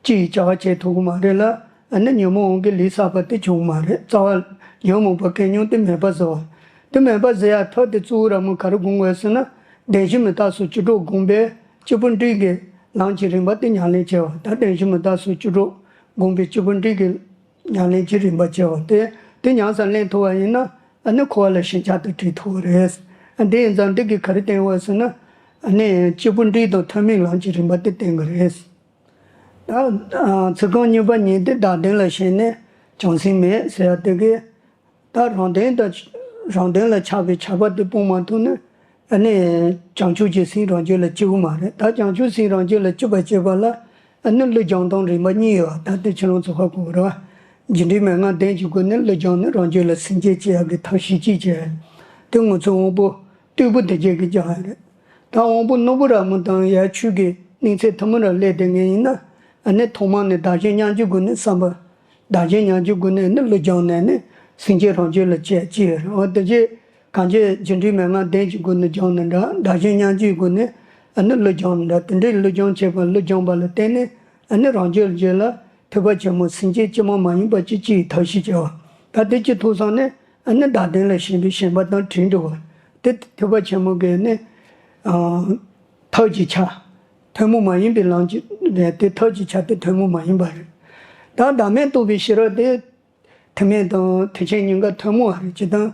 ཅི་ཡི་བྱ་བ་བྱེད་ཐུབ་ཀྱི་མ་རེད་ལ། ཨ་ནི་ཉོན་མོངས་དབང་གིས་ལས་བསགས་པ་དེ་བྱུང་མ་རེད། རྩ་བ་ཉོན་མོངས་པ་ཀུན་འབྱུང་དེ་མེད་པ་བཟོ་བ། དེ་མེད་པ་བཟོ་ཡ་ཐབས་དེ་གཙོ་བོ་ར་མོ་ག་རེ་སྒོམ་དགོས་ཟེར་ན། བདེན་བཞི་མི་རྟག་སོགས་བཅུ་དྲུག་སྒོམ་པས་སྐྱེས་བུ་འབྲིང་གི་ལམ་གྱི་རིམ་པ་དེ་ཉམས་ལེན་བྱས་པ། ད་བདེན་བཞི་མི་རྟག་སོགས་བཅུ་དྲུག་སྒོམ་པས་སྐྱེས་བུ་འབྲིང་གི་ཉམས་ལེན་གྱི་རིམ་པ་བྱས་པ་དེ། དེ་ཉམས་སུ་ལེན་ཐུབ་པ་ཡིན་ན། ཨ་ནི་འཁོར་བ་ལས་ཞེན་ཆགས་དེ་བྲལ་ཐུབ་པ་རེད། ཨ། དེ་ཡིན་ཙང་འདི་གིས་ག་རེ་བསྟན་པ་ཟེར་ན། ཨ་ནི་སྐྱེས་བུ་འབྲིང་དང་ཐོགས་མེད་ལམ་གྱི་རིམ་པ་དེ་བསྟན་གྱི་རེད། ད། ཨ། ཚིག་རྐང་གཉིས་པ་གཉིས་དེ། བདག་དོན་ལ་ཞེན་ནས་བྱང་སེམས་མེད་ཟེར་ཡ་དེ་གིས། ད་རང་དོན་དང་། རང་དོན་ལ་ཆགས་པའི་ཆགས་པ་དེ་སྤོང་མ་ཐུབ་ན། ཨ་ནི་བྱང་ཆུབ་ཀྱི་སེམས་རང་རྒྱུད་ལ་སྐྱེ་གི་མ་རེད། ད་བྱང་ཆུབ་སེམས་རང་རྒྱུད་ལ་སྐྱེ་བ་བྱེད་པ་ལ། ཨ་ནི་བློ་སྦྱོང་སྟངས་རིམ་པ་གཉིས་ཡོད། ད་དེ་ཁྱེད་རང་ཚོ་ཧ་གོ་གི་རེད་བ། རྒྱུ་འབྲས་མན་ངག་བདུན་གྱི་སྒོ་ནས་བློ་སྦྱོང་ནས་རང་རྒྱུད་ལ་སེམས་བསྐྱེད་བྱེད་ཡག་གི་ཐབས་ཤེས་གཅིག་བྱས། དེ་ང་ཚོ་དབང་པོ་རྟུལ་པོ་དེ་བྱེད་ཀྱི་སྦྱང་ཡ་རེད། ད་དབང་པོ་རྣོན་པོ་ར་མོ་དང་ཡར་ཆོས་ཀྱི་གནས་ཚད་མཐོ་མོ་ར་སླེབས་བསྡད་མཁན་ཡིན་ན། ཨ་ནི་ཐོག་མ་ནས་བདག་གཞན་མཉམ་བརྗེའི་སྒོ་ནས་བསམ་པ། བདག་གཞན་མཉམ་བརྗེའི་སྒོ་ནས་ནི་བློ་སྦྱངས་ནས་ནི་སེམས་བསྐྱེད་རང་རྒྱུད་ལ་སྐྱེ་སྐྱེ་ཡོད་རེད། འོ་དེ་རྗེས་གང་ཅི་རྒྱུ་འབྲས་མན་ངག་བདུན་གྱི་སྒོ་ནས་སྦྱངས་ནི་འདྲ། བདག་གཞན་མཉམ་བརྗེའི་སྒོ་ནས་ཨ་ནི་བློ་སྦྱངས་ནི་འདྲ། དེ་འདྲའི་བློ་སྦྱོང་བྱེད་པ། བློ་སྦྱངས་པ་ལ་བརྟེན་ནས་ཨ་ནི་རང་རྒྱུད་རྒྱུད་ལ་ཐེག་པ་ཆེན་མོ་སེམས་བསྐྱེད་ཅི་མ་མ་ཡིན་པ་ཅི་ཅི་ཡི་ཐབས་ཤེས་བྱ་བ། ད་དེ་ཅི་ཐུབ་སོང་ནས་ཨ་ནི་བདག་དོན་ལ་ཞེན་པའི་ཞེན་པ་དང་བྲལ་འགྲོ་བ། དེ་ཐེག་པ་ཆེན་མོ་གི་ནི། ཨ། ཐབས་ཀྱི་ཆ། ཐུན་མོང་མ་ཡིན་པའི་ལམ་གྱི་རེད་དེ། ཐབས་ཀྱི་ཆ་དེ་ཐུན་མོང་མ་ཡིན་པ་རེད། ད་བདག་མེད་རྟོགས་པའི་ཤེས་རབ་དེ། ཐུན་མིན་དང་ཐེག་ཆེན་གཉིས་ཀ་ཐུན་མོང་བ་རེད། སྤྱིར་བཏང་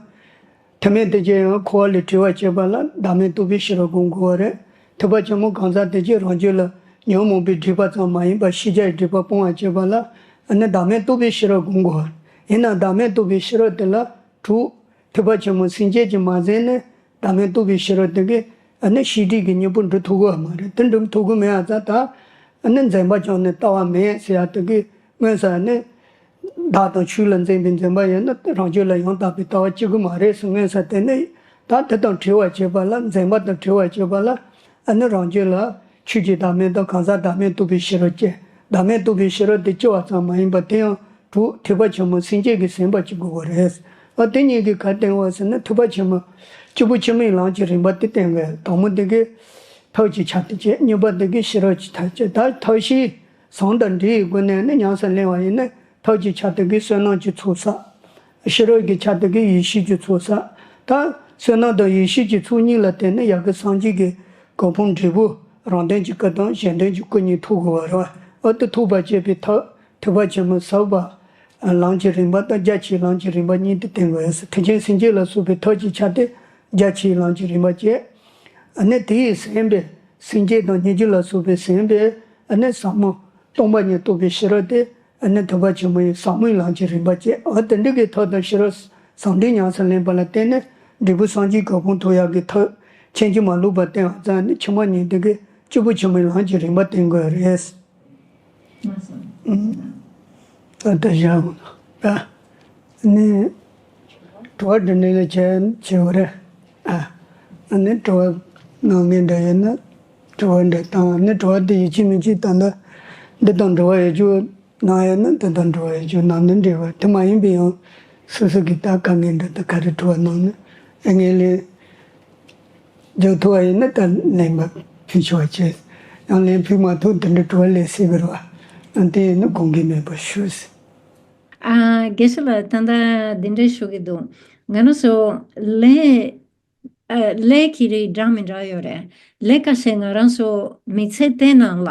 ཐུན་མིན་དེ་ཅི་ཡང་འཁོར་བ་ལས་གྲོལ་བར་བྱེད་པ་ལ་བདག་མེད་རྟོགས་པའི་ཤེས་རབ་སྒོམ་དགོས་པ་རེད། ཐེག་པ་ཆེན་མོ་གང་ཟག་དེ་ཅི་རང་རྒྱུད་ལ་ཉོན་མོངས་པའི་སྒྲིབ་པ་ཙམ་མ་ཡིན་པར་ཤེས་བྱའི་སྒྲིབ་པ་སྤོང་བར་བྱེད་པ་ལ། ཨ་ནི་བདག་མེད་རྟོགས་པའི་ཤེས་རབ་སྒོམ་དགོས་པ་རེད། ཡིན་ནའང་བདག་མེད་རྟོགས་པའི་ཤེས་རབ་དེ་ལ་དྲུག་ཐེག་པ་ཆེན་མོ་སེམས་བསྐྱེད་ཀྱིས་མ་ཟིན་ནས་བདག་མེད་རྟོགས་པའི་ཤེས་རབ་དེ་གིས་ཨ་ནི་ཤེས་སྒྲིབ་ཀྱི་གཉེན་པོ་འགྲུབ་ཐུབ་ཀྱི་མ་རེད། དེ་འགྲུབ་ཐུབ་ཀྱི་མེད་པ་ཙང་ད་ཨ་ནི་འཛིན་པ་ཅན་ནི་ལྟ་བ་མེད་ཟེར་ཡ་དེ་གིས་དངོས་སུ་ཨ་ནི་བདག་དང་ཆོས་ལ་འཛིན་པའི་འཛིན་པ་ཡིན་ན་རང་རྒྱུད་ལ་ཡང་དག་པའི་ལྟ་བ་སྐྱེ་གི་མ་རེད་ཟེར། དངོས་སུ་དེ་ནི་ད་དེ་དང་བྲལ་བར་བྱེད་པ་ལ། འཛིན་པ་དང་བྲལ་བར་བྱེད་པ་ལ་ཨ་ནི་རང་རྒྱུད་ལ་ཆོས་ཀྱི་བདག་མེད་དང་གང་ཟག་བདག་མེད་རྟོགས་པའི་ཤེས་རབ་སྐྱེ། བདག་མེད་རྟོགས་པའི་ཤེས་རབ་དེ་སྐྱེ་བ་ཙམ་མ་ཡིན་པར་དེ་ཡང་དྲུག་ཐེག་པ་ཆེན་མོ་སེམས་བསྐྱེད་ཀྱིས་ཟིན་པ་ཅིག་དགོས་པ་རེད། ཨ། དེ་གཉིས་ཀྱིས་ག་རེ་བསྟན་པ་ཟེར་ན། ཐེག་པ་ཆེན་མོ་སྐྱེས་བུ་ཆེན་མོའི་ལམ་གྱི་རིམ་པ་དེ་བསྟན་དགོས། དང་པོ་དེ་གིས་ཐབས་ཀྱི་ཆ་དེ་བྱས། གཉིས་པ་དེ་གིས་ཤེས་རབ་ཀྱི་ཐབས་བྱས། ད་ཐབས་ཤེས་བཟང་དང་འབྲེལ་བའི་སྒོ་ནས་ནི་ཉམས་སུ་ལེན་པ་ཡིན་ན། ཐབས་ཀྱི་ཆ་དེ་གིས་བསོད་ནམས་ཀྱི་ཚོགས་བསགས། ཤེས་རབ་ཀྱི་ཆ་དེ་གིས་ཡེ་ཤེས་ཀྱི་ཚོགས་བསགས། ད་བསོད་ནམས་དང་ཡེ་ཤེས་ཀྱི་ཚོགས་གཉིས་ལ་བརྟེན་ནས་ཡ་གི་སངས་རྒྱས་ཀྱི་གོ་འཕང་འབྲས་བུ་རང་དོན་གྱི་སྐུ་དང་གཞན་དོན་གྱི་སྐུ་གཉིས་ཐོབ་དགོས་པ་རེད་བ། འོ་དེ་ཐོབ་པར་བྱེད་པའི་ཐབས། ཐེག་པ་ཆེན་མོ་ཟབ་པ་ལམ་གྱི་རིམ་པ་དང་རྒྱ་ཆེའི་ལམ་གྱི་རིམ་པ་གཉིས་དེ་བསྟན་དགོས། ཐེག་ཆེན་སེམས་བསྐྱེད་ལ་སོགས་པའི་ཐབས་ཀྱི་ཆ་དེ་རྒྱ་ཆེའི་ལམ་གྱི་རིམ་པ་བྱས། ཨ་ནི་དེས་ཟིན་པའི་སེམས་བསྐྱེད་དང་སྙིང་རྗེ་ལ་སོགས་པས་ཟིན་པའི་ཨ་ནི་ཟབ་མོ་སྟོང་པ་ཉིད་རྟོགས་པའི་ཤེས་རབ་དེ་ཨ་ནི་ཐེག་པ་ཆེན་མོ་ཡི་ཟབ་མོའི་ལམ་གྱི་རིམ་པ་བྱས། འོ་དེ་འདྲ་གི་ཐབས་དང་ཤེས་རབ་ཟབ་འབྲིང་ཉམས་སུ་ལེན་པ་ལ་བརྟེན་ནས་འབྲས་བུ་སངས་རྒྱས་གོ་འཕང་ཐོབ་ཡག་གི་ཐབས་ཕྱིན་ཅི་མ་ལོག་པ་བསྟན་པ་ཙམ་ནི་ཕྱི་མ་གཉིས་དེ་གིས་སྐྱེས་བུ་ཆེན་མོའི་ལམ་གྱི་རིམ་པ་བསྟན་དགོས་རེད། ད་ལྟ་བཞག་དགོས་ད། ནི། དྲི་བ་འདྲི་ནི་ལ་བྱས་བྱེད་འོ་རེད། ཨ། ནི་དྲི་བ་གནང་མཁན་འདྲ་ཡོད་ན་དྲི་བ་འདྲ་བཏང་། ནི་དྲི་བ་དེ་ཡིད་ཆེས་མི་བྱེད་ད་ལྟ་འདི་དང་འབྲེལ་བ་ཡོད་རྒྱུ་གནང་ཡོད་ན་འདི་དང་འབྲེལ་བ་ཡོད་རྒྱུ་གནང་ནི་འདྲ་བ། དེ་མ་ཡིན་པའི་ཡང་སོ་སོ་གི་ད་དཀའ་ངལ་འདྲ་ད་ག་རེ་དྲི་བ་གནང་ནི་ཨེ་ངས་ལས། རྒྱག་ཐུབ་པ་ཡིན་ན་ད་ལན་མ་ཕུལ་ཆོག་པ་བྱས། ཡང་ལན་ཕུལ་མ་ཐུབ་དེ་འདྲ་དྲི་བ་ལས་སྲིད་པ་རེད་བ། ཨ། དེ་ཡིན་ན་དགོངས་འགལ་མེད་པ་ཞུ་ཟེར། ཨ། དགེ་བཤེས་ལགས་ད་ལྟ་འདི་འདྲ་ཞུ་གི་འདུག་ང་རང་ཚོ་ལས། ཨ། ལས་ཀྱི་རིགས་འདྲ་མི་འདྲ་ཡོད་རེད། ལས་ཁ་ཤས་ང་རང་ཚོ་མི་ཚེ་གཏན་ནང་ལ་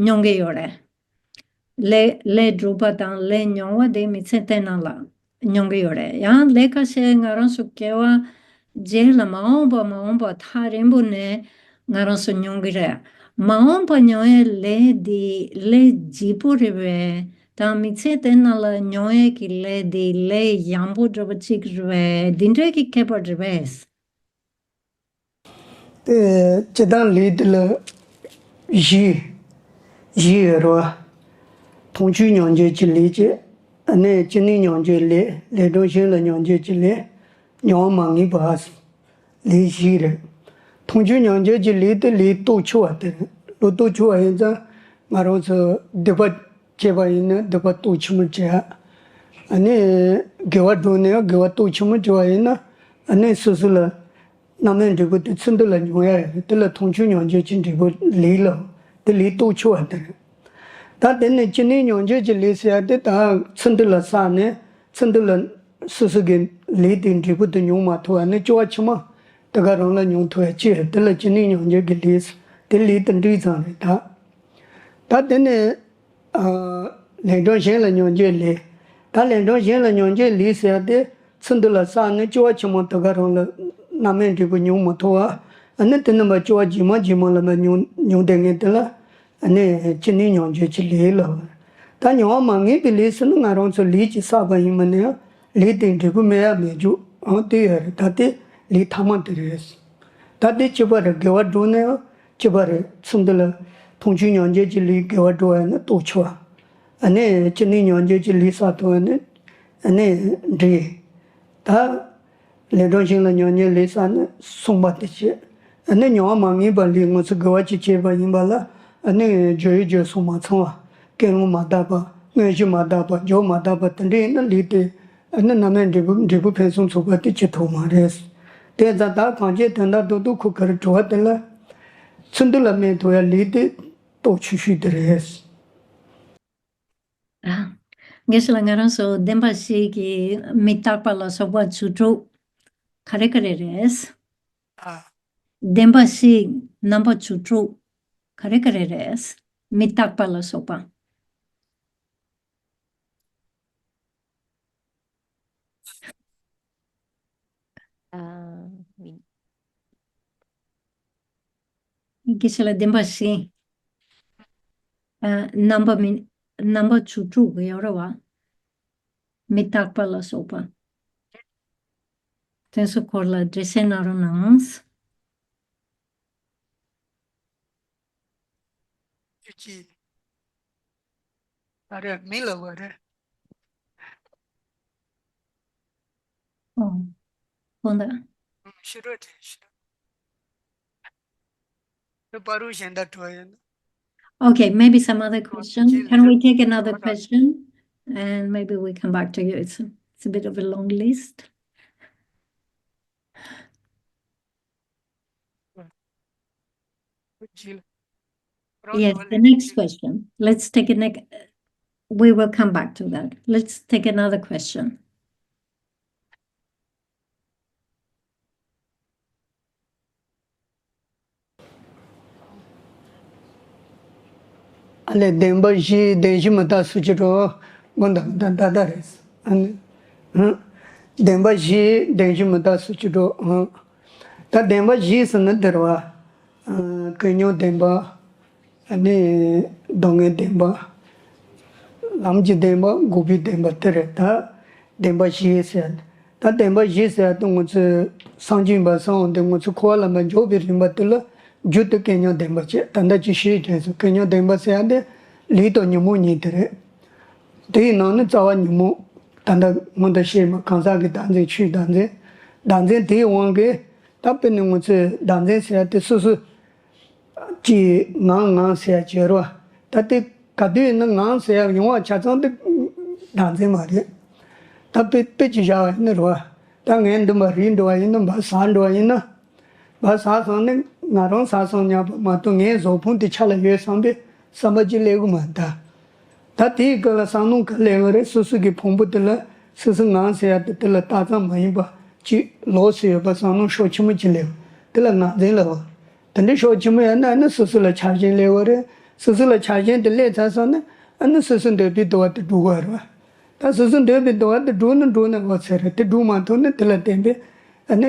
མྱོང་གི་ཡོད་རེད། ལས་ལས་སྒྲུབ་པ་དང་ལས་མྱོང་བ་དེ་མི་ཚེ་གཏན་ནང་ལ་མྱོང་གི་ཡོད་རེད། ཡང་ལས་ཁ་ཤས་ང་རང་ཚོ་སྐྱེ་བ་རྗེས་ལ་མ་འོངས་པ་མ་འོངས་པ་ཐག་རིང་པོ་ནས་ང་རང་ཚོ་མྱོང་གི་རེད། མ་འོངས་པ་མྱོང་ཡས་ལས་འདི་ལས་ལྗིད་པོ་རེད་པས། དང་མི་ཚེ་གཏན་ནང་ལ་མྱོང་ཡས་ཀྱི་ལས་འདི་ལས་ཡང་པོ་འདྲ་པོ་གཅིག་རེད་པས། འདི་འདྲས་ཀྱི་ཁྱད་པར་རེད་པས། དེ་སྤྱིར་བཏང་ལས་དེ་ལ་བཞི། བཞི་ཡོད་རེད་བ། མཐོང་ཆོས་མྱོང་འགྱུར་གྱི་ལས་བཅས། ཨ་ནི་ཅི་ནུས་མྱོང་འགྱུར་ལས། ལས་སྒྲོམ་གཞན་ལ་མྱོང་འགྱུར་གྱི་ལས། མྱོང་བ་མ་ངེས་པ། ལས་བཞི་རེད། མཐོང་ཆོས་མྱོང་འགྱུར་གྱི་ལས་དེ་ལོ་ཏོག་འཁྱུ་བ་དེ་རེད། ལོ་ཏོག་འཁྱུ་བ་ཡིན་ཙང་ ང་རང་ཚོ་སྡིག་པ་བྱས་པ་ཡིན་ན་སྡིག་པ་སྟོབས་ཆེན་མོ་བྱས། ཨ་ནི་དགེ་བ་བསྒྲུབས་ནས་དགེ་བ་སྟོབས་ཆེན་མོ་བྱས་པ་ཡིན་ན། ཨ་ནི་སོ་སོ་ལ་རྣམ་སྨིན་འབྲས་བུ་དེ་ཚུར་འདི་ལ་མྱོང་ཡ་ཡོད་རེད། དེ་ལ་མཐོང་ཆོས་མྱོང་བྱེད་ཀྱི་འབྲས་བུ་ལས་ལ། དེ་ལས་སྟོབས་ཆེ་བ་དེ་རེད། ད་དེ་ནས་ཅི་ནུས་མྱོང་བྱེད་ཀྱི་ལས་ཟེར་ཡ་དེ་ད་ཚུར་འདི་ལ་བསགས་ནས་ཚུར་འདི་ལ་སོ་སོ་གི་ལས་དེའི་འབྲས་བུ་དེ་མྱོང་མ་ཐུབ་པ་ནི་སྐྱེ་བ་ཕྱི་མ་དེ་ག་རང་ལ་མྱོང་ཐུབ་ཡ་ཅི་རེད། དེ་ལ་ཅི་ནུས་མྱོང་བྱེད་ཀྱི་ལས། དེ་ལས་དེ་འགྲིག་ཙམ་རེད་ད། ད་དེ་ནས་ལན་གྲངས་གཞན་ལ་མྱོང་བྱེད་ལས། ད་ལན་གྲངས་གཞན་ལ་མྱོང་བྱེད་ལས་ཟེར་ཡ་དེ་ཚུར་འདི་ལ་བསགས་ནས་སྐྱེ་བ་ཕྱི་མ་དེ་ག་རང་ལ་རྣམ་སྨིན་འབྲས་བུ་མྱོང་མ་ཐུབ་པ། ཨ་ནི་དེ་རྣམ་པ་སྐྱེ་བ་རྗེས་མ་རྗེས་མ་ལ་མ་མྱོང་མྱོང་བསྡད་མཁན་དེ་ལ། ཨ་ནི་ཅི་ནུས་མྱོང་བྱེད་ཀྱི་ལས་ལ། ད་མྱོང་བ་མ་ངེས་པའི་ལས་ཟེར་ན་ང་རང་ཚོ་ལས་ཀྱིས་བསགས་པ་ཡིན་པ་ནའང་ལས་དེའི་འབྲས་བུ་མེད་ཡ་མེད་རྒྱུ་ཨང་དེ་ཡོད་རེད། ད་དེ་ལས་ཐ་མ་དེ་རེད། ད་དེ་གཅིག་པ་རེད། དགེ་བ་བསྒྲུབས་ནའང་གཅིག་པ་རེད། ཚུར་འདི་ལ་མཐོང་ཆོས་མྱོང་བྱེད་ཀྱི་ལས་དགེ་བ་བསྒྲུབས་པ་ཡིན་ན་སྟོབས་ཆེ་བ། ཨ་ནི་ཅི་ནུས་མྱོང་བྱེད་ཀྱི་ལས་བསགས་ཐུབ་པ་ནི་ཨ་ནི་འགྲིག་ད། ལན་གྲངས་གཞན་ལ་མྱོང་བྱེད་ལས་བསགས་ནི་གསུངས་པ་དེ་བྱས། ཨ་ནི་མྱོང་བ་མ་ངེས་པ་ལས་ང་ཚོ་དགེ་བ་ཅིག་བྱས་པ་ཡིན་པ་ལ། ཨ་ནི་བརྗོད་ཡུལ་བརྗོད་གསུངས་མ་ཚང་བ། ཀུན་སློང་མ་དག་པ། དངོས་གཞི་མ་དག་པ། རྒྱུ་མ་དག་པ་དེ་འདྲ་ཡིན་ན་ལས་དེ། ཨ་ནི་རྣམ་སྨིན་འབྲས་བུ་འབྲས་བུ་ཕུན་སུམ་ཚོགས་པ་དེ་བྱེད་ཐུབ་མ་རེད། དེ་ཙང་ད་གང་བྱས་དོན་དག་རྡོག་རྡོག་ཁུ་ཁར་བྲོ་བ་དེ་ལ། ཚུར་འདི་ལ་སྨིན་ཐུབ་ཡ་ལས་དེ་སྟོབས་ཆེ་ཤོས་དེ་རེད། ཨ། དགེ་བཤེས་ལགས། ང་རང་ཚོ་བདེན་པ་བཞི་གི་མི་རྟག་པ་ལ་སོགས་པ་བཅུ་དྲུག་ག་རེ་ག་རེ་རེད། ཨ། བདེན་པ་བཞི་རྣམ་པ་བཅུ་དྲུག་ག་རེ་ག་རེ་རེད། མི་རྟག་པ་ལ་སོགས་པ། ཨ། མི། དགེ་བཤེས་ལགས། བདེན་པ་བཞི། ཨ། རྣམ་པ་མི། རྣམ་པ་བཅུ་དྲུག་ཡོད་རེད་བ། མི་རྟག་པ་ལ་སོགས་པ། དེ་ཚོའི་སྐོར་ལ་འགྲེལ་བཤད་གནང་རོགས་གནང་། ཁྱོད་ཀྱིས། ཨ་རེ། མི་ལ་བ་རེ། ཨོ། དགོངས་དག་ཤི་རོ་དེ་ཤི་རོ། དེ་པ་རུ་གཞན་དག་འགྲོ་ཡོད་ན། Okay, maybe some other question. Can we take another question? And maybe we come back to you. It's a, it's a bit of a long list. Yes, the next question. Let's take a next. We will come back to that. Let's take another question. ཨ་ལས། བདེན་པ་བཞི་བདེན་བཞི་མི་རྟག་སུ་ཅི་འགྲོ། མགོ་འདག་འདག་འདག་འདག་རེད། ཨ་ནི། ཧུ། བདེན་པ་བཞི་བདེན་བཞི་མི་རྟག་སུ་ཅི་འགྲོ། ཧུ། ད་བདེན་པ་བཞི་ཟེར་ན་འདིར་བ། ཨ། ཀུན་ཉོན་བདེན་པ། ཨ་ནི་སྡུག་བསྔལ་བདེན་པ། ལམ་གྱི་བདེན་པ། འགོག་པའི་བདེན་པ་དེ་རེད་ད། བདེན་པ་བཞི་ཟེར། ད་བདེན་པ་བཞི་ཟེར་ཡ་དེ་ང་ཚོས་སངས་རྒྱས་པ་སོང་སྟེ་ང་ཚོ་འཁོར་བ་ལ་མ་འཇུག་པའི་རིམ་པ་དེ་ལ་རྒྱུ་དེ་ཀུན་ཉོན་བདེན་པ་བྱས། ད་ལྟ་ཅི་ཞིག་དྲན་སོང་། ཀུན་ཉོན་བདེན་པ་ཟེར་ཡ་དེ་ལས་དང་ཉོན་མོངས་གཉིས་དེ་རེད། དེའི་ནང་ནས་རྩ་བ་ཉོན་མོངས། ད་ལྟ་སྔོན་དུ་བཤད་མ། གང་ཟག་གི་བདག་འཛིན། ཆོས་བདག་འཛིན། བདག་འཛིན་དེའི་དབང་གིས་ད་དཔེར་ན་ང་ཚོས་བདག་འཛིན་ཟེར་ཡ་དེ་སོ་སོ། ཀྱི་ངང་ངང་ཟེར་ཡ་བྱེད་རོགས། ད་དེ་ག་དུས་ཡིན་ན་ངང་ཟེར་ཡ་ཡོང་བ་ཆ་ཚང་དེ་བདག་འཛིན་མ་རེད། ད་དཔེ་དཔེ་ཅིག་བཞག་པ་ཡིན་ན་རོ། ད་ངས་འདི་མ་རིལ་འགྲོ་བ་ཡིན་ན། འབའ་ཟ་འགྲོ་བ་ཡིན་ན། འབའ་ཟ་སོང་ནས་ང་རང་ཟ་སོང་སྙམ་པ་མ་གཏོགས་ངའི་གཟུགས་ཕུང་དེ་ཆ་ལ་ཡོད་བསམ་པའི་བསམ་པ་ཅིག་སླེབས་གི་མ་རེད་ད། ད་དེའི་སྐབས་ལ་བསམ་བློ་ག་སླེབས་པ་རེད། སོ་སོ་གི་ཕུང་པོ་དེ་ལ་སོ་སོ་ངང་ཟེར་ཡ་དེ་དེ་ལ་རྟགས་ཙམ་མ་ཡིན་པ་ཅིག་ལོགས་སུ་ཡོད་པ་བསམ་བློ་ཤུགས་ཆེན་པོ་ཅིག་སླེབས། དེ་ལ་ངང་འཛིན་ལབ་པ། དེ་འདྲའི་ཤུགས་ཆེན་པོ་ཡོད་ན་ཨ་ནི་སོ་སོ་ལ་ཆགས་ཞེན་སླེབས་པ་རེད། སོ་སོ་ལ་ཆགས་ཞེན་དེ་སླེབས་ཚར་སོང་ན་ཨ་ནི་སོ་སོ་འདོད་པའི་དུ་བ་དེ་སྒྲུབ་དགོས་རེད་བ། ད་སོ་སོ་འདོད་པའི་དུ་བ་དེ་སྒྲུབ་ན་སྒྲུབ་ན་འོ་ཚེ་རེད། དེ་སྒྲུབ་མ་ཐུབ་ན་དེ་ལ་བརྟེན་པའི་ཨ་ནི་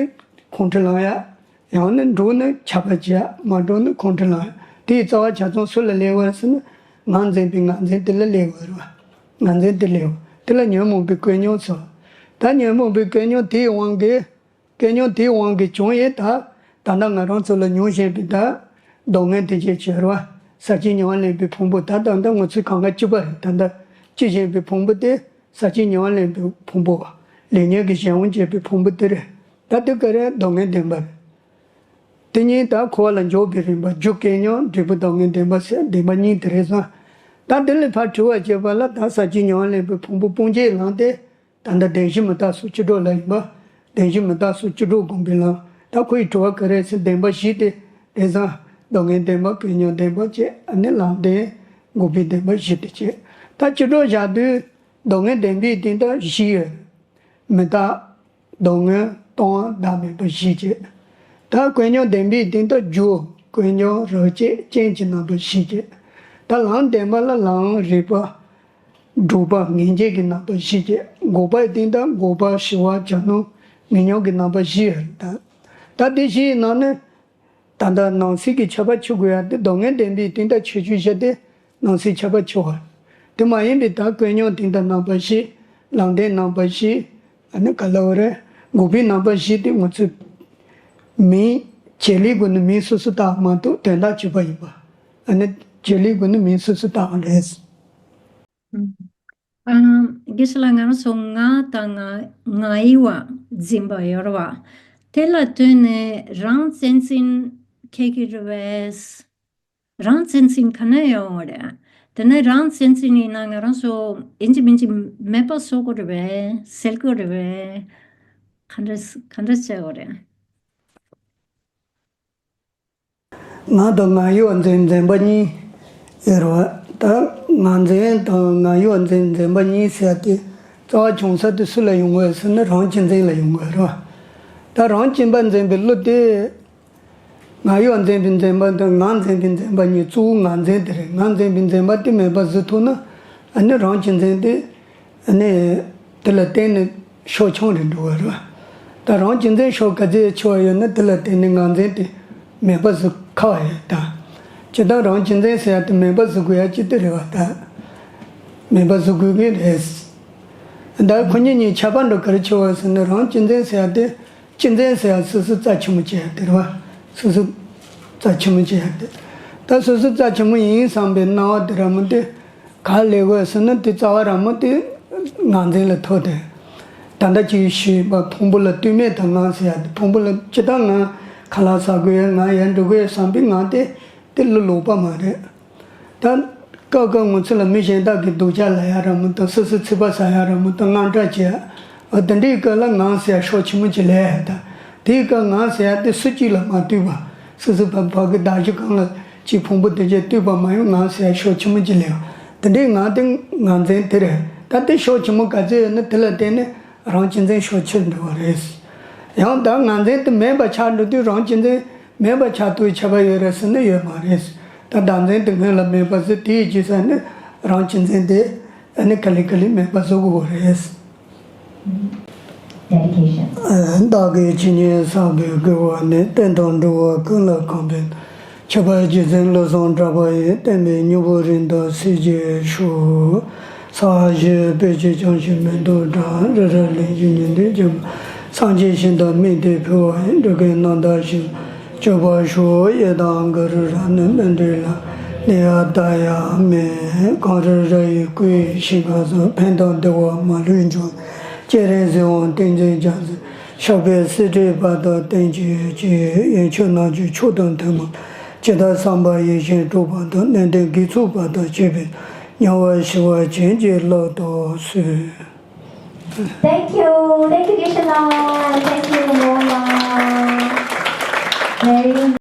ཁོང་ཁྲོ་ལངས་ཡ། ཡང་ན་འགྲོ་ན་ཆགས་པ་སྐྱེ། མ་འགྲོ་ན་ཁོང་ཁྲོ་ལངས། དེའི་རྩ་བ་ཆ་ཚང་སུ་ལ་སླེབས་པ་ཟེར་ན། ངང་འཛིན་པའི་ངང་འཛིན་དེ་ལ་སླེབས་པ་རེད་བ། ངང་འཛིན་དེ་སླེབས་པ་དེ་ལ་ཉོན་མོངས་པའི་ཀུན་ཉོན་ཟེར་བ། ད་ཉོན་མོངས་པའི་ཀུན་ཉོན་དེའི་དབང་གིས། ཀུན་ཉོན་དེའི་དབང་གིས་བྱུང་ཡས་ད། ད་ལྟ་ང་རང་ཚོ་ལ་མྱོང་བཞིན་པའི་ད། སྡུག་བསྔལ་དེ་བྱས་བྱས་རེད་བ། ཟག་བཅས་མྱོང་བ་ལེན་པའི་ཕུང་པོ་ད་ད་ལྟ་ང་ཚོའི་གང་ག་སྐྱིད་པ་རེད། ད་ལྟ་སྐྱིད་བཞིན་པའི་ཕུང་པོ་དེ། ཟག་བཅས་མྱོང་བ་ལེན་པའི་ཕུང་པོ། ལས་ཉོན་གྱི་གཞན་དབང་བྱེད་པའི་ཕུང་པོ་དེ་རེད། ད་དེ་ག་རེ་སྡུག་བསྔལ་བདེན་པ་རེད། དེ་གཉིས་ད་འཁོར་བ་ལ་འཇུག་པའི་རིམ་པ། རྒྱུ་སྐལ་ཉོན། འབྲས་བུ་ཟློག་ངེས་བདེན་པ་ཟེར་བདེན་པ་གཉིས་དེ་རེད་བསམ། ད་དེ་ལས་ཕར་དྲི་བ་བྱས་པ་ལ། ད་ཟབ་ཆོས་ཉམས་ལེན་པའི་ཕུང་པོ་སྤོང་བྱེད་ལམ་དེ། ད་ལྟ་བདེན་བཞི་མི་རྟག་སོགས་བཅུ་དྲུག་ལ་ཡིན་པ། བདེན་བཞི་མི་རྟག་སོགས་བཅུ་དྲུག་བསྒོམ་པའི་ལམ། ད་ཁོ་ཡི་དྲི་བ་ག་རེ་ཟེར། བདེན་པ་བཞི་དེ་རེད་བསམ། ཟློག་ངེས་བདེན་པ། སྐལ་ཉོན་བདེན་པ་བཅས། ཨ་ནི་ལམ་བདེན། འགོག་པའི་བདེན་པ་བཞི་དེ་བྱས། ད་བཅུ་དྲུག་བཞག་དུས་ཟློག་ངེས་བདེན་པའི་སྟེང་དུ་བཞི་ཡོད། མི་རྟག་ཟློག་ངེས་སྟོང་བདག་མེད་པ་བཞི་བྱས། ད་སྐལ་ཉོན་བདེན་པའི་སྟེང་དུ་རྒྱུ། སྐལ་ཉོན་རབ་བྱེད་རྐྱེན་གྱི་རྣམ་པ་བཞི་བྱས། ད་ལམ་བདེན་པ་ལ་ལམ་རིགས་པ། སྒྲུབ་པ་ངེས་འབྱེད་ཀྱི་རྣམ་པ་བཞི་བྱས། འགོག་པའི་སྟེང་དུ་འགོག་པ་ཞི་བ་གྱ་ནོམ་ངེས་སྙོམས་ཀྱི་རྣམ་པ་བཞི་ཡོད། ད་ད་དེ་བཞིའི་ནང་ནས། ད་ལྟ་ནང་གསེས་ཀྱི་ཁྱད་པར་ཕྱེ་དགོས་ཡ་དེ། ཟློག་ངེས་བདེན་པའི་སྟེང་དུ་ཁྱད་ཆོས་བཞི་དེ་ནང་གསེས་ཁྱད་པར་ཕྱེ་བ། དེ་མ་ཡིན་པའི་ད་སྐལ་ཉོན་སྟེང་དུ་རྣམ་པ་བཞི། ལམ་བདེན་རྣམ་པ་བཞི། ཨ་ནི་ག་ལ་བ་རེད། འགོག་པའི་རྣམ་པ་བཞི་དེ་ང་ཚོས་མིང་བྱེད་ལས་སྒོ་ནས་མིང་སོ་སོ་བཏགས་མ་གཏོགས་དོན་དག་གཅིག་པ་ཡིན་པ། ཨ་ནི་བྱེད་ལས་སྒོ་ནས་མིང་སོ་སོ་བཏགས་པ་རེད། ཨ། དགེ་བཤེས་ལགས། ང་རང་ཚོ་ང་དང་ང་ང་ཡི་བ་འཛིན་པ་ཡོད་རེད་བ། དེ་ལ་ལྟོས་ནས་རང་བཙན་འཛིན་ཁེགས་ཀྱི་རེད་བས། རང་བཙན་འཛིན་ག་ནས་ཡོང་བ་རེད། དེ་ནས་རང་བཙན་འཛིན་ཡིན་ན་ང་རང་ཚོ་ཡིན་གཅིག་མིན་གཅིག་མེད་པ་བཟོ་དགོས་རེད་བས། སེལ་དགོས་རེད་བས། ག་འདྲ་ག་འདྲ་བྱེད་དགོས་རེད། ང་དང་ང་ཡི་བ་འཛིན་འཛིན་པ་གཉིས་ཡོད་རེད་བ། ད་ང་འཛིན་དང་ང་ཡི་བ་འཛིན་འཛིན་པ་གཉིས་ཟེར་ཡ་དེ་རྩ་བ་ཆུང་ས་དེ་སུ་ལ་ཡོང་དགོས་ཟེར་ན་རང་གཅེས་འཛིན་ལ་ཡོང་དགོས་རེད་བ། ད་རང་གཅེས་པ་འཛིན་པའི་བློ་དེ། ང་ཡི་བ་འཛིན་པའི་འཛིན་པ་དང་ང་འཛིན་པའི་འཛིན་པ་གཉིས། གཙོ་བོ་ང་འཛིན་དེ་རེད། ང་འཛིན་པའི་འཛིན་པ་དེ་མེད་པ་བཟོ་ཐུབ་ན། ཨ་ནི་རང་གཅེས་འཛིན་དེ། ཨ་ནི་དེ་ལ་བརྟེན་ནས་ཕྱོགས་ཆུང་རུ་འགྲོ་བ་རེད་བ། ད་རང་གཅེས་འཛིན་ཕྱོགས་ག་ཚོད་ཆེ་བ་ཡོད་ན་དེ་ལ་བརྟེན་ནས་ང་འཛིན་དེ་མེད་པ་བཟོ་ཁག་ཡོད་ད། སྤྱིར་བཏང་རང་གཅེས་འཛིན་ཟེར་ཡ་དེ་མེད་པ་བཟོ་དགོས་ཡ་ཅིག་དེ་རེད་བ་ད། མེད་པ་བཟོ་དགོས་ཀྱི་རེད། ད་ཁོ་གཉིས་གཉིས་ཁྱད་པར་འགྲོ་ག་རེ་ཆེ་བ་ཟེར་ན། རང་གཅེས་འཛིན་ཟེར་ཡ་དེ། གཅེས་འཛིན་ཟེར་ཡ་སོ་སོ་རྩ་ཆེན་མོ་བྱེད་ཡ་དེ་རེད་བ། སོ་སོ་རྩ་ཆེན་མོ་བྱེད་ཡ་དེ། ད་སོ་སོ་རྩ་ཆེན་མོ་ཡིན་བསམ་པའི་སྣང་བ་དེ་ར་མོ་དེ་ག་ལས་དགོས་ཟེར་ན། དེ་རྩ་བ་ར་མོ་དེ་ང་འཛིན་ལ་ཐུག་སྟེ། ད་ལྟ་ཅིག་ཞུས་པ་ཕུང་པོ་ལ་ལྟོས་མེད་དུ་ངང་ཟེར་ཡ་དེ། ཕུང་པོ་ལ་ཇི་ལྟར་ངང་ཁ་ལག་ཟ་དགོས་ཡ། ངང་ཡར་འགྲོ་དགོས་ཡ་བསམ་པའི་ངང་དེ། དེ་བློ་ལོག་པ་མ་རེད། ད་སྐབས་སྐབས་ང་ཚོ་ལ་མི་གཞན་དག་གིས་སྡུག་ཅག་ལབ་ཡ་ར་མོ་དང་། སོ་སོ་ཚིག་པ་ཟ་ཡ་ར་མོ་དང་། དངངས་སྐྲག་བྱེད་ཡ། འོ་དེ་འདྲའི་སྐབས་ལ་ངང་ཟེར་ཡ་ཕྱོགས་ཆེན་མོ་ཅིག་སླེབས་ཡ། ད་དེའི་སྐབས་ངང་ཟེར་ཡ་དེ་སུ་གཅིག་ལ་མ་ལྟོས་པ། སོ་སོ་བ་བ་གི་གདགས་གཞི་གང་ལ་ཅིག་ཕུང་པོ་དེ་ཅིག་ལྟོས་པ་མ་ཡིན། ངང་ཟེར་ཡ་ཕྱོགས་ཆེན་མོ་ཅིག་སླེབས་ཡ། དེ་འདྲའི་ངང་དེ་ངང་འཛིན་དེ་རེད། ད་དེ་ཕྱོགས་ཆེན་མོ་ག་ཚོད་ཡོད་ན་དེ་ལ་བརྟེན་ནས། རང་གཅེས་འཛིན་ཕྱོགས་ཆེར་འགྲོ་བ་རེད། ཡང་ད་ངང་འཛིན་དེ་མེད་པ་ཆགས་འགྲོ་དུས་རང་གཅེས་འཛིན་མེད་པ་ཆགས་ཐུབ་ཁྱད་པར་ཡོད་རེད་ཟེར་ན་ཡོད་མ་རེད། ད་བདག་འཛིན་དེ་སྔོན་ལ་མེད་པ་བཟོས། དེའི་རྗེས་ས་ནས་རང་གཅེས་འཛིན་དེ་ཨ་ནི་ག་ལེ་ག་ལེ་མེད་པ་བཟོ་དགོས་པ་རེད། Dedication. བདག་གིས་ཇི་སྙེད་བསགས་པའི་དགེ་བ་ནི། བསྟན་དང་འགྲོ་བ་ཀུན་ལ་གང་ཕན། ཁྱབ་པ་རྗེ་བཙུན་བློ་བཟང་གྲགས་པ་ཡི། བསྟན་པའི་སྙིང་པོ་རིམ་གྲོ་སྲིད་ཀྱི་ཤོག། ས་གཞི་སྤོས་ཀྱིས་བཀང་ཞིང་མེ་ཏོག་བཀྲ། རི་རབ་གླིང་བཞི་ཉི་ཟླས་བརྒྱན་པ། སངས་རྒྱས་ཞིང་དུ་སྨིན་ཏེ་ཕུལ་བ་ཡི། འགྲོ་ཀུན་རྣམ་དག་ཞིང་སྤྱོད་པར་ཤོག། གཡས་དང་གུ་རུ་རབ་ནི་སྨིན་གྲོལ་ལ། གནས་ཡང་དག་ཡང་སྨིན་གངས་རི་ར་ཡི་སྐུ་ཡི་ཞིང་ཁམས་སུ། ཕན་དང་བདེ་བ་མ་ལུས་འབྱུང་། སྤྱན་རས་གཟིགས་དབང་ཏིང་འཛིན་རྒྱ་མཚོ། ཕྱག་འཚལ་སྲིད་མཐའི་བར་དུ་བརྟན་གྱུར་ཅིག། ཡོན་མཆོད་རྣམས་ཀྱི་མཆོག་ཏུ་ཐོན་མ། ཇི་ལྟར་བསམ་པ་ཡིད་བཞིན་འགྲུབ་པ་དང་། ནན་ཏན་དགེ་ཚོགས་བར་དུ་གཅོད་པའི། དམྱལ་བ་ཞི་བ་བྱིན་གྱིས་བརླབ་ཏུ་གསོལ། Thank you. Thank you, Geshe-la. Thank you, Mola. Very